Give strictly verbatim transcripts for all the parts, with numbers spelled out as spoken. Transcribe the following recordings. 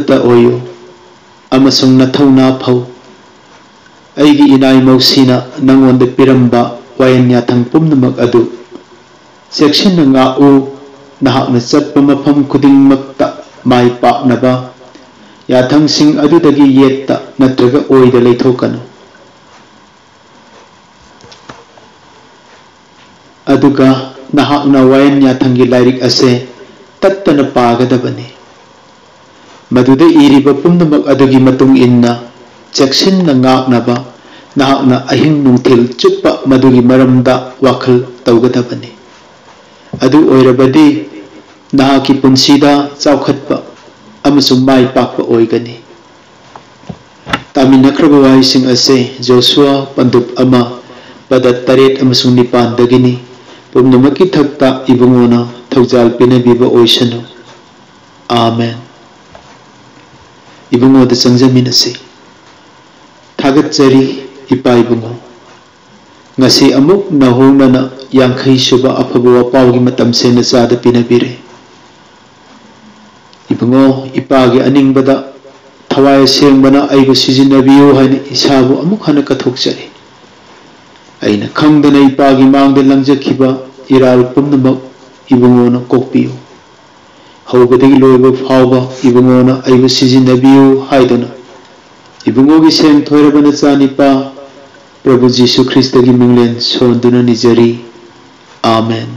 ꯇ ꯑꯣꯏꯌꯨ ꯑꯃꯁꯨꯡ ꯅꯊꯧꯅꯥ ꯐꯧ꯫ ꯑꯩꯒꯤ ꯏꯅꯥꯏꯃꯧꯁꯤꯅ ꯅꯪꯉꯣꯟꯗ ꯄꯤꯔꯝꯕ ꯋꯥꯌꯦꯟ ꯌꯥꯊꯪ ꯄꯨꯝꯅꯃꯛ ꯑꯗꯨ ꯆꯦꯛꯁꯤꯟꯅ ꯉꯥꯛꯎ꯫ ꯅꯍꯥꯛꯅ ꯆꯠꯄ ꯃꯐꯝ ꯈꯨꯗꯤꯡꯃꯛꯇ ꯃꯥꯏ ꯄꯥꯛꯅꯕ ꯌꯥꯊꯪꯁꯤꯡ ꯑꯗꯨꯗꯒꯤ ꯌꯦꯠꯇ ꯅꯠꯇ꯭ꯔꯒ ꯑꯣꯏꯗ ꯂꯩꯊꯣꯛꯀꯅꯨ꯫ ꯑꯗꯨꯒ ꯅꯍꯥꯛꯅ ꯋꯥꯌꯦꯟ ꯌꯥꯊꯪꯒꯤ ꯂꯥꯏꯔꯤꯛ ꯑꯁꯦ ꯇꯠꯇꯅ ꯄꯥꯒꯗꯕꯅꯤ꯫ ꯃꯗꯨꯗ ꯏꯔꯤꯕ ꯄꯨꯝꯅꯃꯛ ꯑꯗꯨꯒꯤ ꯃꯇꯨꯡ ꯏꯟꯅ ꯆꯦꯛꯁꯤꯟꯅ ꯉꯥꯛꯅꯕ ꯅꯍꯥꯛꯅ ꯑꯍꯤꯡ ꯅꯨꯡꯊꯤꯜ ꯆꯨꯞꯄ ꯃꯗꯨꯒꯤ ꯃꯔꯝꯗ ꯋꯥꯈꯜ ꯇꯧꯒꯗꯕꯅꯤ꯫ ꯑꯗꯨ ꯑꯣꯏꯔꯕꯗꯤ ꯅꯍꯥꯛꯀꯤ ꯄꯨꯟꯁꯤꯗ ꯆꯥꯎꯈꯠꯄ ꯑꯃꯁꯨꯡ ꯃꯥꯏ ꯄꯥꯛꯄ ꯑꯣꯏꯒꯅꯤ꯫ ꯇꯥꯃꯤꯟꯅꯈ꯭ꯔꯕ ꯋꯥꯍꯩꯁꯤꯡ ꯑꯁꯤ ꯖꯣꯁꯨꯋꯥ ꯄꯟꯗꯨꯞ ꯑꯃ, ꯄꯗ ꯇꯔꯦꯠ ꯑꯃꯁꯨꯡ ꯅꯤꯄꯥꯟꯗꯒꯤꯅꯤ꯫ ꯄꯨꯝꯅꯃꯛꯀꯤ ꯊꯛꯇ ꯏꯕꯨꯡꯉꯣꯅ ꯊꯧꯖꯥꯜ ꯄꯤꯅꯕꯤꯕ ꯑꯣꯏꯁꯅꯨ꯫ ꯑꯥꯃꯦꯟ꯫ ꯏꯕꯨꯡꯉꯣꯗ ꯆꯪꯖꯃꯤꯟꯅꯁꯤ꯫ ꯊꯥꯒꯠꯆꯔꯤ, ꯏꯄꯥ ꯏꯕꯨꯡꯉꯣ꯫ ꯉꯁꯤ ꯑꯃꯨꯛ ꯅꯧꯍꯧꯅꯅ ꯌꯥꯡꯈꯩ ꯁꯨꯕ ꯑꯐꯕ ꯋꯥꯄꯥꯎꯒꯤ ꯃꯇꯝꯁꯦ ꯅꯆꯥꯗ ꯄꯤꯅꯕꯤꯔꯦ꯫ ꯏꯕꯨꯡꯉꯣ, ꯏꯄꯥꯒꯤ ꯑꯅꯤꯡꯕꯗ ꯊꯋꯥꯏ ꯑꯁꯦꯡꯕꯅ ꯑꯩꯕꯨ ꯁꯤꯖꯤꯟꯅꯕꯤꯌꯨ ꯍꯥꯏꯅ ꯏꯁꯥꯕꯨ ꯑꯃꯨꯛ ꯍꯟꯅ ꯀꯠꯊꯣꯛꯆꯔꯤ꯫ ꯑꯩꯅ ꯈꯪꯗꯅ ꯏꯄꯥꯒꯤ ꯃꯥꯡꯗ ꯂꯪꯖꯈꯤꯕ ꯏꯔꯥꯜ ꯄꯨꯝꯅꯃꯛ ꯏꯕꯨꯡꯉꯣꯅ ꯀꯣꯛꯄꯤꯌꯨ꯫ ꯍꯧꯕꯗꯒꯤ ꯂꯣꯏꯕ ꯐꯥꯎꯕ ꯏꯕꯨꯡꯉꯣꯅ ꯑꯩꯕꯨ ꯁꯤꯖꯤꯟꯅꯕꯤꯌꯨ ꯍꯥꯏꯗꯨꯅ ꯏꯕꯨꯡꯉꯣꯒꯤ ꯁꯦꯡ ꯊꯣꯏꯔꯕ ꯅꯆꯥꯅꯤꯄꯥ ꯄ꯭ꯔꯚꯨ ꯖꯤꯁꯨ ꯈ꯭ꯔꯤꯁꯇꯒꯤ ꯃꯤꯡꯂꯦꯟ ꯁꯣꯟꯗꯨꯅ ꯅꯤꯖꯔꯤ꯫ ꯑꯥꯃꯦꯟ꯫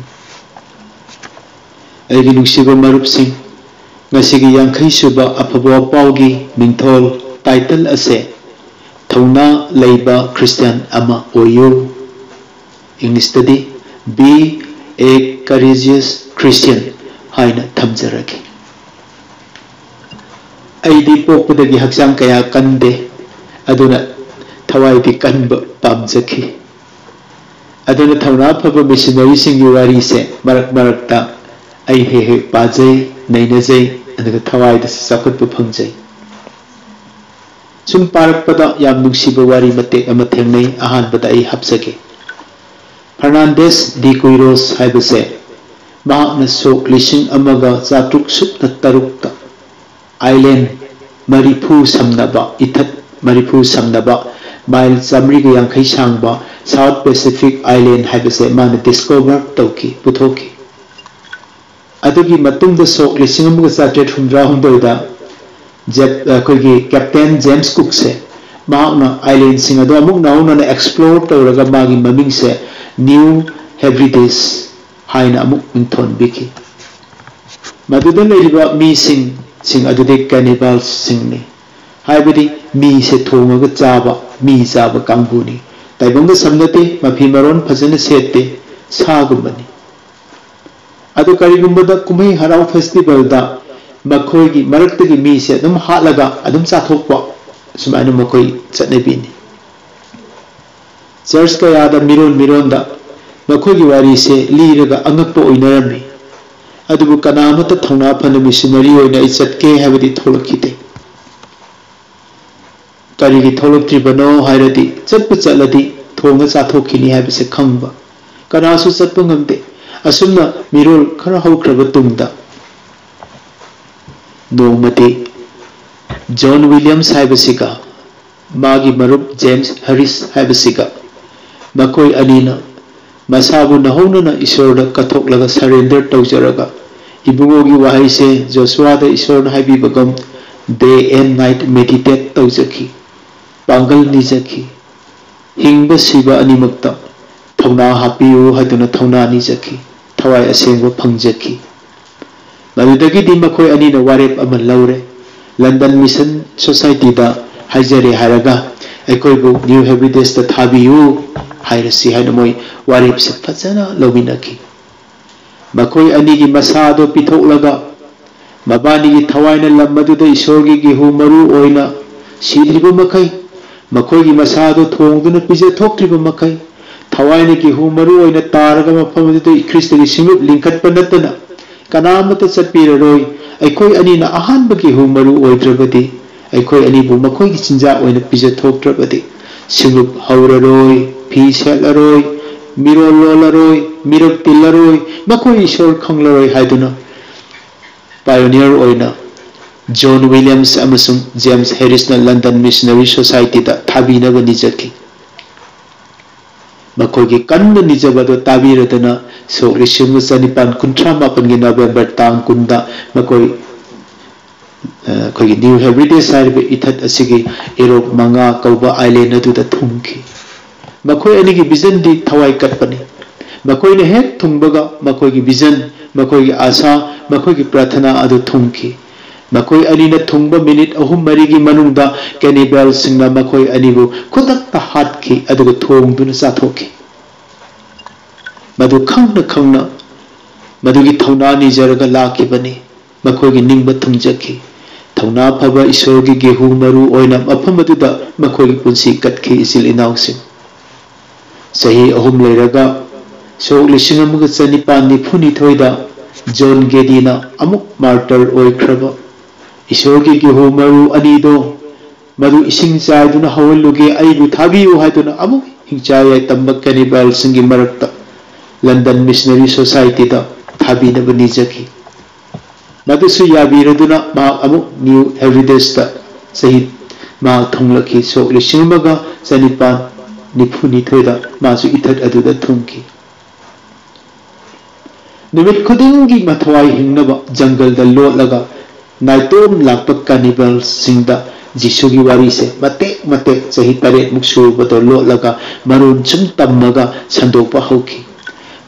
ꯑꯩꯒꯤ ꯅꯨꯡꯁꯤꯕ ꯃꯔꯨꯞꯁꯤꯡ, ꯉꯁꯤꯒꯤ ꯌꯥꯡꯈꯩ ꯁꯨꯕ ꯑꯐꯕ ꯋꯥꯄꯥꯎꯒꯤ ꯃꯤꯡꯊꯣꯜ, ꯇꯥꯏꯇꯜ ꯑꯁꯦ ꯊꯧꯅꯥ ꯂꯩꯕ ꯈ꯭ꯔꯤꯁꯇꯤꯌꯥꯟ ꯑꯃ ꯑꯣꯏꯌꯨ꯫ ꯏꯪꯂꯤꯁꯇꯗꯤ Be a Courageous Christian ꯍꯥꯏꯅ ꯊꯝꯖꯔꯒꯦ꯫ ꯑꯩꯗꯤ ꯄꯣꯛꯄꯗꯒꯤ ꯍꯛꯆꯥꯡ ꯀꯌꯥ ꯀꯟꯗꯦ, ꯑꯗꯨꯅ ꯊꯋꯥꯏꯗꯤ ꯀꯟꯕ ꯄꯥꯝꯖꯈꯤ꯫ ꯑꯗꯨꯅ ꯊꯧꯅꯥ ꯐꯕ ꯃꯤꯁꯅꯔꯤꯁꯤꯡꯒꯤ ꯋꯥꯔꯤꯁꯦ ꯃꯔꯛ ꯃꯔꯛꯇ ꯑꯩ ꯍꯦꯛ ꯍꯦꯛ ꯄꯥꯖꯩ, ꯅꯩꯅꯖꯩ, ꯑꯗꯨꯒ ꯊꯋꯥꯏꯗꯁꯨ ꯆꯥꯎꯈꯠꯄ ꯐꯪꯖꯩ꯫ ꯁꯨꯝ ꯄꯥꯔꯛꯄꯗ ꯌꯥꯝ ꯅꯨꯡꯁꯤꯕ ꯋꯥꯔꯤ ꯃꯇꯦꯛ ꯑꯃ ꯊꯦꯡꯅꯩ꯫ ꯑꯍꯥꯟꯕꯗ ꯑꯩ ꯍꯥꯞꯆꯒꯦ꯫ ꯐꯔꯅꯥꯟꯗꯦꯁ ꯗꯤ ꯀꯨꯏꯔꯣꯁ ꯍꯥꯏꯕꯁꯦ ꯃꯍꯥꯛꯅ ꯁꯣꯛ ꯂꯤꯁꯤꯡ ꯑꯃꯒ ꯆꯥꯇ꯭ꯔꯨꯛ ꯁꯨꯞꯅ ꯇꯔꯨꯛꯇ ꯑꯥꯏꯂꯦꯟ ꯃꯔꯤꯐꯨ ꯁꯝꯅꯕ, ꯏꯊꯠ ꯃꯔꯤꯐꯨ ꯁꯝꯅꯕ, ꯃꯥꯏꯜ ꯆꯥꯃꯔꯤꯒ ꯌꯥꯡꯈꯩ ꯁꯥꯡꯕ South Pacific Island ꯍꯥꯏꯕꯁꯦ ꯃꯥꯅ discover ꯇꯧꯈꯤ, ꯄꯨꯊꯣꯛꯈꯤ꯫ ꯑꯗꯨꯒꯤ ꯃꯇꯨꯡꯗ ꯁꯣꯛ ꯂꯤꯁꯤꯡ ꯑꯃꯒ ꯆꯥꯇ꯭ꯔꯦꯠ ꯍꯨꯝꯗ꯭ꯔꯥ ꯍꯨꯝꯗꯣꯏꯗ ꯖꯦꯞ-, ꯑꯩꯈꯣꯏꯒꯤ Captain James Cookꯁꯦ ꯃꯍꯥꯛꯅ ꯑꯥꯏꯂꯦꯟꯁꯤꯡ ꯑꯗꯣ ꯑꯃꯨꯛ ꯅꯧꯅꯅ explore ꯇꯧꯔꯒ ꯃꯥꯒꯤ ꯃꯃꯤꯡꯁꯦ New Hebrides ꯍꯥꯏꯅ ꯑꯃꯨꯛ ꯃꯤꯡꯊꯣꯟꯕꯤꯈꯤ꯫ ꯃꯗꯨꯗ ꯂꯩꯔꯤꯕ ꯃꯤꯁꯤꯡꯁꯤꯡ ꯑꯗꯨꯗꯤ cannibalꯁꯤꯡꯅꯤ, ꯍꯥꯏꯕꯗꯤ ꯃꯤꯁꯦ ꯊꯣꯡꯉꯒ ꯆꯥꯕ, ꯃꯤ ꯆꯥꯕ ꯀꯥꯡꯕꯨꯅꯤ꯫ ꯇꯥꯏꯕꯪꯒ ꯁꯝꯅꯗꯦ, ꯃꯐꯤ ꯃꯔꯣꯟ ꯐꯖꯅ ꯁꯦꯠꯇꯦ, ꯁꯥꯒꯨꯝꯕꯅꯤ꯫ ꯑꯗꯨ ꯀꯔꯤꯒꯨꯝꯕꯗ ꯀꯨꯝꯍꯩ ꯍꯔꯥꯎ festivalꯗ ꯃꯈꯣꯏꯒꯤ ꯃꯔꯛꯇꯒꯤ ꯃꯤꯁꯦ ꯑꯗꯨꯝ ꯍꯥꯠꯂꯒ ꯑꯗꯨꯝ ꯆꯥꯊꯣꯛꯄ, ꯁꯨꯃꯥꯏꯅ ꯃꯈꯣꯏ ꯆꯠꯅꯕꯤꯅꯤ꯫ Church ꯀꯌꯥꯗ ꯃꯤꯔꯣꯟ ꯃꯤꯔꯣꯟꯗ ꯃꯈꯣꯏꯒꯤ ꯋꯥꯔꯤꯁꯦ ꯂꯤꯔꯒ ꯑꯉꯛꯄ ꯑꯣꯏꯅꯔꯝꯃꯤ꯫ ꯑꯗꯨꯕꯨ ꯀꯅꯥ ꯑꯃꯠꯇ ꯊꯧꯅꯥ ꯐꯅ missionary ꯑꯣꯏꯅ ꯑꯩ ꯆꯠꯀꯦ ꯍꯥꯏꯕꯗꯤ ꯊꯣꯛꯂꯛꯈꯤꯗꯦ꯫ ꯀꯔꯤꯒꯤ ꯊꯣꯛꯂꯛꯇ꯭ꯔꯤꯕꯅꯣ ꯍꯥꯏꯔꯗꯤ, ꯆꯠꯄ ꯆꯠꯂꯗꯤ ꯊꯣꯡꯉ ꯆꯥꯊꯣꯛꯈꯤꯅꯤ ꯍꯥꯏꯕꯁꯦ ꯈꯪꯕ꯫ ꯀꯅꯥꯁꯨ ꯆꯠꯄ ꯉꯝꯗꯦ꯫ ꯑꯁꯨꯝꯅ ꯃꯤꯔꯣꯜ ꯈꯔ ꯍꯧꯈ꯭ꯔꯕ ꯇꯨꯡꯗ, ꯅꯣꯡꯃꯗꯤ John Williams ꯍꯥꯏꯕꯁꯤꯒ ꯃꯥꯒꯤ ꯃꯔꯨꯞ James Harris ꯍꯥꯏꯕꯁꯤꯒ ꯃꯈꯣꯏ ꯑꯅꯤꯅ ꯃꯁꯥꯕꯨ ꯅꯧꯍꯧꯅꯅ ꯏꯁꯣꯔꯗ ꯀꯠꯊꯣꯛꯂꯒ surrender ꯇꯧꯖꯔꯒ, ꯏꯕꯨꯡꯉꯣꯒꯤ ꯋꯥꯍꯩꯁꯦ ꯖꯣꯁꯨꯋꯥꯗ ꯏꯁꯣꯔꯅ ꯍꯥꯏꯕꯤꯕꯒꯨꯝ day and night meditate ꯇꯧꯖꯈꯤ, ꯄꯥꯡꯒꯜ ꯅꯤꯖꯈꯤ꯫ ꯍꯤꯡꯕ ꯁꯤꯕ ꯑꯅꯤꯃꯛꯇ ꯊꯧꯅꯥ ꯍꯥꯞꯄꯤꯌꯨ ꯍꯥꯏꯗꯨꯅ ꯊꯧꯅꯥ ꯅꯤꯖꯈꯤ, ꯊꯋꯥꯏ ꯑꯁꯦꯡꯕ ꯐꯪꯖꯈꯤ꯫ ꯃꯗꯨꯗꯒꯤꯗꯤ ꯃꯈꯣꯏ ꯑꯅꯤꯅ ꯋꯥꯔꯦꯞ ꯑꯃ ꯂꯧꯔꯦ꯫ London Mission Societyꯗ ꯍꯥꯏꯖꯔꯦ ꯍꯥꯏꯔꯒ, ꯑꯩꯈꯣꯏꯕꯨ New Hebridesꯇ ꯊꯥꯕꯤꯌꯨ ꯍꯥꯏꯔꯁꯤ ꯍꯥꯏꯅ ꯃꯣꯏ ꯋꯥꯔꯦꯞꯁꯦ ꯐꯖꯅ ꯂꯧꯃꯤꯟꯅꯈꯤ꯫ ꯃꯈꯣꯏ ꯑꯅꯤꯒꯤ ꯃꯁꯥ ꯑꯗꯨ ꯄꯤꯊꯣꯛꯂꯒ, ꯃꯕꯥꯅꯤꯒꯤ ꯊꯋꯥꯏꯅ ꯂꯝ ꯑꯗꯨꯗ ꯏꯁꯣꯔꯒꯤ ꯒꯦꯍꯨ ꯃꯔꯨ ꯑꯣꯏꯅ ꯁꯤꯗ꯭ꯔꯤꯕ ꯃꯈꯩ, ꯃꯈꯣꯏꯒꯤ ꯃꯁꯥ ꯑꯗꯨ ꯊꯣꯡꯗꯨꯅ ꯄꯤꯖꯊꯣꯛꯇ꯭ꯔꯤꯕ ꯃꯈꯩ, ꯊꯋꯥꯏꯅ ꯒꯦꯍꯨ ꯃꯔꯨ ꯑꯣꯏꯅ ꯇꯥꯔꯒ ꯃꯐꯝ ꯑꯗꯨꯗ ꯈ꯭ꯔꯤꯁꯇꯒꯤ ꯁꯤꯡꯂꯨꯞ ꯂꯤꯡꯈꯠꯄ ꯅꯠꯇꯅ ꯀꯅꯥ ꯑꯃꯠꯇ ꯆꯠꯄꯤꯔꯔꯣꯏ꯫ ꯑꯩꯈꯣꯏ ꯑꯅꯤꯅ ꯑꯍꯥꯟꯕ ꯒꯦꯍꯨ ꯃꯔꯨ ꯑꯣꯏꯗ꯭ꯔꯕꯗꯤ, ꯑꯩꯈꯣꯏ ꯑꯅꯤꯕꯨ ꯃꯈꯣꯏꯒꯤ ꯆꯤꯟꯖꯥꯛ ꯑꯣꯏꯅ ꯄꯤꯖꯊꯣꯛꯇ꯭ꯔꯕꯗꯤ, ꯁꯤꯡꯂꯨꯞ ꯍꯧꯔꯔꯣꯏ, ꯐꯤ ꯁꯦꯠꯂꯔꯣꯏ, ꯃꯤꯔꯣꯜ ꯂꯣꯜꯂꯔꯣꯏ, ꯃꯤꯔꯛ ꯇꯤꯜꯂꯔꯣꯏ, ꯃꯈꯣꯏ ꯏꯁꯣꯔ ꯈꯪꯂꯔꯣꯏ ꯍꯥꯏꯗꯨꯅ pioneer ꯑꯣꯏꯅ ꯖꯣꯟ ꯋꯤꯂꯤꯌꯝꯁ ꯑꯃꯁꯨꯡ ꯖꯦꯝꯁ ꯍꯦꯔꯤꯁꯅ ꯂꯟꯗꯟ ꯃꯤꯁꯅꯔꯤ ꯁꯣꯁꯥꯏꯇꯤꯗ ꯊꯥꯕꯤꯅꯕ ꯅꯤꯖꯈꯤ꯫ ꯃꯈꯣꯏꯒꯤ ꯀꯟꯅ ꯅꯤꯖꯕ ꯑꯗꯨ ꯇꯥꯕꯤꯔꯗꯨꯅ ꯁꯣꯛ ꯂꯤꯁꯤꯡ ꯑꯃ ꯆꯅꯤꯄꯥꯟ ꯀꯨꯟꯊ꯭ꯔꯥ ꯃꯥꯄꯟꯒꯤ ꯅꯕꯦꯝꯕꯔ ꯇꯥꯡ ꯀꯨꯟꯗ ꯃꯈꯣꯏ, ꯑ, ꯑꯩꯈꯣꯏꯒꯤ ꯅ꯭ꯌꯨ ꯍꯦꯕ꯭ꯔꯤꯗꯦꯁ ꯍꯥꯏꯔꯤꯕ ꯏꯊꯠ ꯑꯁꯤꯒꯤ ꯏꯔꯣꯛ ꯃꯉꯥ ꯀꯧꯕ ꯑꯥꯏꯂꯦꯟ ꯑꯗꯨꯗ ꯊꯨꯡꯈꯤ꯫ ꯃꯈꯣꯏ ꯑꯅꯤꯒꯤ ꯚꯤꯖꯟꯗꯤ ꯊꯋꯥꯏ ꯀꯠꯄꯅꯤ꯫ ꯃꯈꯣꯏꯅ ꯍꯦꯛ ꯊꯨꯡꯕꯒ ꯃꯈꯣꯏꯒꯤ ꯚꯤꯖꯟ, ꯃꯈꯣꯏꯒꯤ ꯑꯥꯁꯥ, ꯃꯈꯣꯏꯒꯤ ꯄ꯭ꯔꯥꯊꯅꯥ ꯑꯗꯨ ꯊꯨꯡꯈꯤ꯫ ꯃꯈꯣꯏ ꯑꯅꯤꯅ ꯊꯨꯡꯕ ꯃꯤꯅꯤꯠ ꯑꯍꯨꯝ ꯃꯔꯤꯒꯤ ꯃꯅꯨꯡꯗ ꯀꯦꯅꯤꯕꯦꯜꯁꯤꯡꯅ ꯃꯈꯣꯏ ꯑꯅꯤꯕꯨ ꯈꯨꯗꯛꯇ ꯍꯥꯠꯈꯤ, ꯑꯗꯨꯒ ꯊꯣꯡꯗꯨꯅ ꯆꯥꯊꯣꯛꯈꯤ꯫ ꯃꯗꯨ ꯈꯪꯅ ꯈꯪꯅ ꯃꯗꯨꯒꯤ ꯊꯧꯅꯥ ꯅꯤꯖꯔꯒ ꯂꯥꯛꯈꯤꯕꯅꯤ꯫ ꯃꯈꯣꯏꯒꯤ ꯅꯤꯡꯕ ꯊꯨꯡꯖꯈꯤ꯫ ꯊꯧꯅꯥ ꯐꯕ ꯏꯁꯣꯔꯒꯤ ꯒꯦꯍꯨ ꯃꯔꯨ ꯑꯣꯏꯅ ꯃꯐꯝ ꯑꯗꯨꯗ ꯃꯈꯣꯏꯒꯤ ꯄꯨꯟꯁꯤ ꯀꯠꯈꯤ, ꯏꯆꯤꯜ ꯏꯅꯥꯎꯁꯤꯡ꯫ ꯆꯍꯤ ꯑꯍꯨꯝ ꯂꯩꯔꯒ, ꯁꯣꯛ ꯂꯤꯁꯤꯡ ꯑꯃꯒ ꯆꯅꯤꯄꯥꯟ ꯅꯤꯐꯨ ꯅꯤꯊꯣꯏꯗ ꯖꯣꯟ ꯒꯦꯗꯤꯅ ꯑꯃꯨꯛ ꯃꯥꯔꯇꯔ ꯑꯣꯏꯈ꯭ꯔꯕ ꯏꯁꯣꯔꯒꯤ ꯒꯦꯍꯨ ꯃꯔꯨ ꯑꯅꯤꯗꯣ, ꯃꯗꯨ ꯏꯁꯤꯡ ꯆꯥꯏꯗꯨꯅ ꯍꯧꯍꯜꯂꯨꯒꯦ, ꯑꯩꯕꯨ ꯊꯥꯕꯤꯌꯨ ꯍꯥꯏꯗꯨꯅ ꯑꯃꯨꯛ ꯍꯤꯡꯆꯥ ꯌꯥꯏꯇꯝꯕ ꯀꯦꯅꯤꯕꯦꯜꯁꯤꯡꯒꯤ ꯃꯔꯛꯇ ꯂꯟꯗꯟ ꯃꯤꯁꯅꯔꯤ ꯁꯣꯁꯥꯏꯇꯤꯗ ꯊꯥꯕꯤꯅꯕ ꯅꯤꯖꯈꯤ꯫ ꯃꯗꯨꯁꯨ ꯌꯥꯕꯤꯔꯗꯨꯅ ꯃꯍꯥꯛ ꯑꯃꯨꯛ ꯅ꯭ꯌꯨ ꯍꯦꯕ꯭ꯔꯤꯗꯦꯁꯇ ꯆꯍꯤ ꯃꯍꯥꯛ ꯊꯨꯡꯂꯛꯈꯤ꯫ ꯁꯣꯛ ꯂꯤꯁꯤꯡ ꯑꯃꯒ ꯆꯅꯤꯄꯥꯟ ꯅꯤꯐꯨ ꯅꯤꯊꯣꯏꯗ ꯃꯥꯁꯨ ꯏꯊꯠ ꯑꯗꯨꯗ ꯊꯨꯡꯈꯤ꯫ ꯅꯨꯃꯤꯠ ꯈꯨꯗꯤꯡꯒꯤ ꯃꯊꯋꯥꯏ ꯍꯤꯡꯅꯕ ꯖꯪꯒꯜꯗ ꯂꯣꯠꯂꯒ ꯅꯥꯏꯇꯣꯝ ꯂꯥꯛꯄ ꯀꯦꯅꯤꯕꯦꯜꯁꯤꯡꯗ ꯖꯤꯁꯨꯒꯤ ꯋꯥꯔꯤꯁꯦ ꯃꯇꯦꯛ ꯃꯇꯦꯛ ꯆꯍꯤ ꯇꯔꯦꯠꯃꯨꯛ ꯁꯨꯔꯕꯗꯣ ꯂꯣꯠꯂꯒ ꯃꯔꯣꯟ ꯁꯨꯝ ꯇꯝꯃꯒ ꯁꯟꯗꯣꯛꯄ ꯍꯧꯈꯤ꯫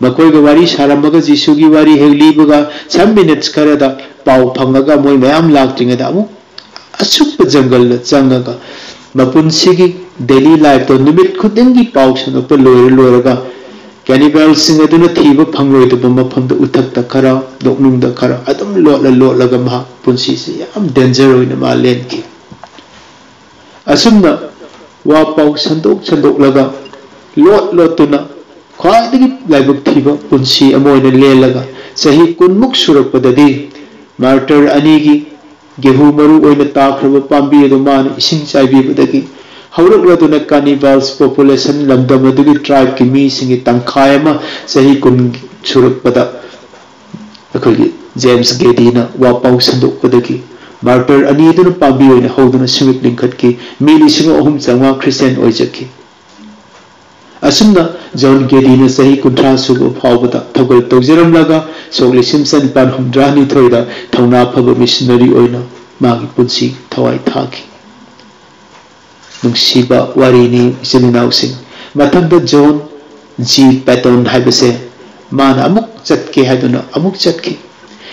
ꯃꯈꯣꯏꯒ ꯋꯥꯔꯤ ꯁꯥꯔꯝꯃꯒ ꯖꯤꯁꯨꯒꯤ ꯋꯥꯔꯤ ꯍꯦꯛ ꯂꯤꯕꯒ some minutes ꯈꯔꯗ ꯄꯥꯎ ꯐꯪꯉꯒ ꯃꯣꯏ ꯃꯌꯥꯝ ꯂꯥꯛꯇ꯭ꯔꯤꯉꯩꯗ ꯑꯃꯨꯛ ꯑꯁꯨꯛꯄ ꯖꯪꯒꯜꯗ ꯆꯪꯉꯒ ꯃꯄꯨꯟꯁꯤꯒꯤ daily lifeꯇ ꯅꯨꯃꯤꯠ ꯈꯨꯗꯤꯡꯒꯤ ꯄꯥꯎ ꯁꯟꯗꯣꯛꯄ ꯂꯣꯏꯔ ꯂꯣꯏꯔꯒ ꯀꯦꯅꯤꯕꯦꯜꯁꯤꯡ ꯑꯗꯨꯅ ꯊꯤꯕ ꯐꯪꯂꯣꯏꯗꯕ ꯃꯐꯝꯗ ꯎꯊꯛꯇ ꯈꯔ, ꯅꯣꯛꯅꯨꯡꯗ ꯈꯔ ꯑꯗꯨꯝ ꯂꯣꯠꯂ ꯂꯣꯠꯂꯒ ꯃꯍꯥꯛ ꯄꯨꯟꯁꯤꯁꯤ ꯌꯥꯝ danger ꯑꯣꯏꯅ ꯃꯥ ꯂꯦꯟꯈꯤ꯫ ꯑꯁꯨꯝꯅ ꯋꯥ ꯄꯥꯎ ꯁꯟꯗꯣꯛ ꯁꯟꯗꯣꯛꯂꯒ ꯂꯣꯠ ꯂꯣꯠꯇꯨꯅ ꯈ꯭ꯋꯥꯏꯗꯒꯤ ꯂꯥꯏꯕꯛ ꯊꯤꯕ ꯄꯨꯟꯁꯤ ꯑꯃ ꯑꯣꯏꯅ ꯂꯦꯜꯂꯒ ꯆꯍꯤ ꯀꯨꯟꯃꯨꯛ ꯁꯨꯔꯛꯄꯗꯗꯤ ꯃꯥꯔꯇꯔ ꯑꯅꯤꯒꯤ ꯒꯦꯍꯨ ꯃꯔꯨ ꯑꯣꯏꯅ ꯇꯥꯈ꯭ꯔꯕ ꯄꯥꯝꯕꯤ ꯑꯗꯨ ꯃꯥꯅ ꯏꯁꯤꯡ ꯆꯥꯏꯕꯤꯕꯗꯒꯤ ꯍꯧꯔꯛꯂꯗꯨꯅ ꯀꯦꯅꯤꯕꯦꯜꯁ ꯄꯣꯄꯨꯂꯦꯁꯟ, ꯂꯝꯗꯝ ꯑꯗꯨꯒꯤ ꯇ꯭ꯔꯥꯏꯕꯀꯤ ꯃꯤꯁꯤꯡꯒꯤ ꯇꯪꯈꯥꯏ ꯑꯃ ꯆꯍꯤ ꯀꯨꯟ ꯁꯨꯔꯛꯄꯗ ꯑꯩꯈꯣꯏꯒꯤ ꯖꯦꯝꯁ ꯒꯦꯗꯤꯅ ꯋꯥ ꯄꯥꯎ ꯁꯟꯗꯣꯛꯄꯗꯒꯤ ꯃꯥꯔꯇꯔ ꯑꯅꯤ ꯑꯗꯨꯅ ꯄꯥꯝꯕꯤ ꯑꯣꯏꯅ ꯍꯧꯗꯨꯅ ꯁꯤꯃꯤꯛ ꯂꯤꯡꯈꯠꯈꯤ꯫ ꯃꯤ ꯂꯤꯁꯤꯡ ꯑꯍꯨꯝ ꯆꯥꯝꯃꯉꯥ ꯈ꯭ꯔꯤꯁꯇꯤꯌꯥꯟ ꯑꯣꯏꯖꯈꯤ꯫ ꯑꯁꯨꯝꯅ ꯖꯣꯟ ꯒꯦꯗꯤꯅ ꯆꯍꯤ ꯀꯨꯟꯊ꯭ꯔꯥ ꯁꯨꯕ ꯐꯥꯎꯕꯗ ꯊꯧꯒꯜ ꯇꯧꯖꯔꯝꯂꯒ ꯁꯣꯛ ꯂꯤꯁꯤꯡ ꯆꯅꯤꯄꯥꯟ ꯍꯨꯝꯗ꯭ꯔꯥꯅꯤꯊꯣꯏꯗ ꯊꯧꯅꯥ ꯐꯕ ꯃꯤꯁꯅꯔꯤ ꯑꯣꯏꯅ ꯃꯥꯒꯤ ꯄꯨꯟꯁꯤ ꯊꯋꯥꯏ ꯊꯥꯈꯤ꯫ ꯅꯨꯡꯁꯤꯕ ꯋꯥꯔꯤꯅꯤ ꯏꯆꯤꯜ ꯏꯅꯥꯎꯁꯤꯡ꯫ ꯃꯊꯪꯗ ꯖꯣꯟ ꯖꯤ ꯄꯦꯇꯣꯟ ꯍꯥꯏꯕꯁꯦ ꯃꯥꯅ ꯑꯃꯨꯛ ꯆꯠꯀꯦ ꯍꯥꯏꯗꯨꯅ ꯑꯃꯨꯛ ꯆꯠꯈꯤ꯫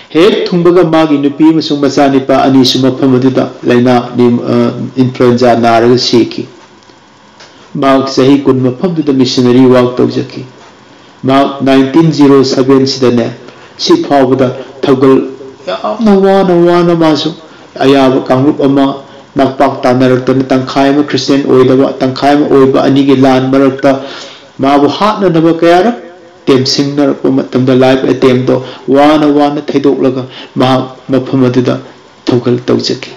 ꯍꯦꯛ ꯊꯨꯡꯕꯒ ꯃꯥꯒꯤ ꯅꯨꯄꯤ ꯑꯃꯁꯨꯡ ꯃꯆꯥꯅꯤꯄꯥ ꯑꯅꯤꯁꯨ ꯃꯐꯝ ꯑꯗꯨꯗ ꯂꯥꯏꯅꯥ ꯅꯤꯝ-, ꯑ, ꯏꯟꯐ꯭ꯂꯨꯑꯦꯟꯖꯥ ꯅꯥꯔꯒ ꯁꯤꯈꯤ꯫ ꯃꯍꯥꯛ ꯆꯍꯤ ꯀꯨꯟ ꯃꯐꯝꯗꯨꯗ ꯃꯤꯁꯅꯔꯤ ꯋꯥꯛ ꯇꯧꯖꯈꯤ꯫ ꯃꯍꯥꯛ ꯅꯥꯏꯟꯇꯤꯟ ꯖꯤꯔꯣ ꯁꯚꯦꯟꯁꯤꯗꯅꯦ, ꯁꯤ ꯐꯥꯎꯕꯗ ꯊꯧꯒꯜ ꯌꯥꯝꯅ ꯋꯥꯅ ꯋꯥꯅ ꯃꯥꯁꯨ ꯑꯌꯥꯕ ꯀꯥꯡꯂꯨꯞ ꯑꯃ ꯅꯥꯛꯄꯥꯛ ꯇꯥꯅꯔꯛꯇꯅ, ꯇꯪꯈꯥꯏ ꯑꯃ ꯈ꯭ꯔꯤꯁꯇꯤꯌꯥꯟ ꯑꯣꯏꯗꯕ, ꯇꯪꯈꯥꯏ ꯑꯃ ꯑꯣꯏꯕ ꯑꯅꯤꯒꯤ ꯂꯥꯟ ꯃꯔꯛꯇ ꯃꯥꯕꯨ ꯍꯥꯠꯅꯅꯕ ꯀꯌꯥꯔꯛ ꯇꯦꯝꯁꯤꯡꯅꯔꯛꯄ ꯃꯇꯝꯗ, ꯂꯥꯏꯐ ꯑꯦꯇꯦꯝꯗꯣ ꯋꯥꯅ ꯋꯥꯅ ꯊꯩꯗꯣꯛꯂꯒ ꯃꯍꯥꯛ ꯃꯐꯝ ꯑꯗꯨꯗ ꯊꯧꯒꯜ ꯇꯧꯖꯈꯤ꯫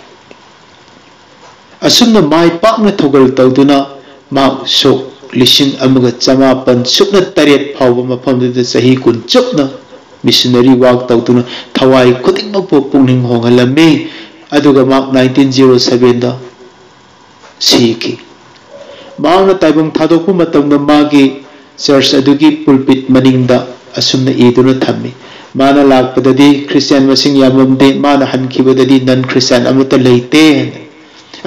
ꯑꯁꯨꯝꯅ ꯃꯥꯏ ꯄꯥꯛꯅ ꯊꯧꯒꯜ ꯇꯧꯗꯨꯅ ꯃꯍꯥꯛ ꯁꯣꯛ ꯂꯤꯁꯤꯡ ꯑꯃꯒ ꯆꯃꯥꯄꯟ ꯁꯨꯞꯅ ꯇꯔꯦꯠ ꯐꯥꯎꯕ ꯃꯐꯝꯗꯨꯗ ꯆꯍꯤ ꯀꯨꯟ ꯆꯨꯞꯅ ꯃꯤꯁꯅꯔꯤ ꯋꯥꯛ ꯇꯧꯗꯨꯅ ꯊꯋꯥꯏ ꯈꯨꯗꯤꯡꯃꯛꯄꯨ ꯄꯨꯛꯅꯤꯡ ꯍꯣꯡꯍꯜꯂꯝꯃꯤ꯫ ꯑꯗꯨꯒ ꯃꯍꯥꯛ ꯅꯥꯏꯟꯇꯤꯟ ꯖꯤꯔꯣ ꯁꯚꯦꯟꯗ ꯁꯤꯈꯤ꯫ ꯃꯍꯥꯛꯅ ꯇꯥꯏꯕꯪ ꯊꯥꯗꯣꯛꯄ ꯃꯇꯝꯗ ꯃꯥꯒꯤ ꯆꯔꯆ ꯑꯗꯨꯒꯤ ꯄꯨꯜꯄꯤꯠ ꯃꯅꯤꯡꯗ ꯑꯁꯨꯝꯅ ꯏꯗꯨꯅ ꯊꯝꯃꯤ, "ꯃꯥꯅ ꯂꯥꯛꯄꯗꯗꯤ ꯈ꯭ꯔꯤꯁꯇꯤꯌꯥꯟ ꯃꯁꯤꯡ ꯌꯥꯝꯂꯝꯗꯦ, ꯃꯥꯅ ꯍꯟꯈꯤꯕꯗꯗꯤ ꯅꯟ ꯈ꯭ꯔꯤꯁꯇꯤꯌꯥꯟ ꯑꯃꯠꯇ ꯂꯩꯇꯦ" ꯍꯥꯏꯅ꯫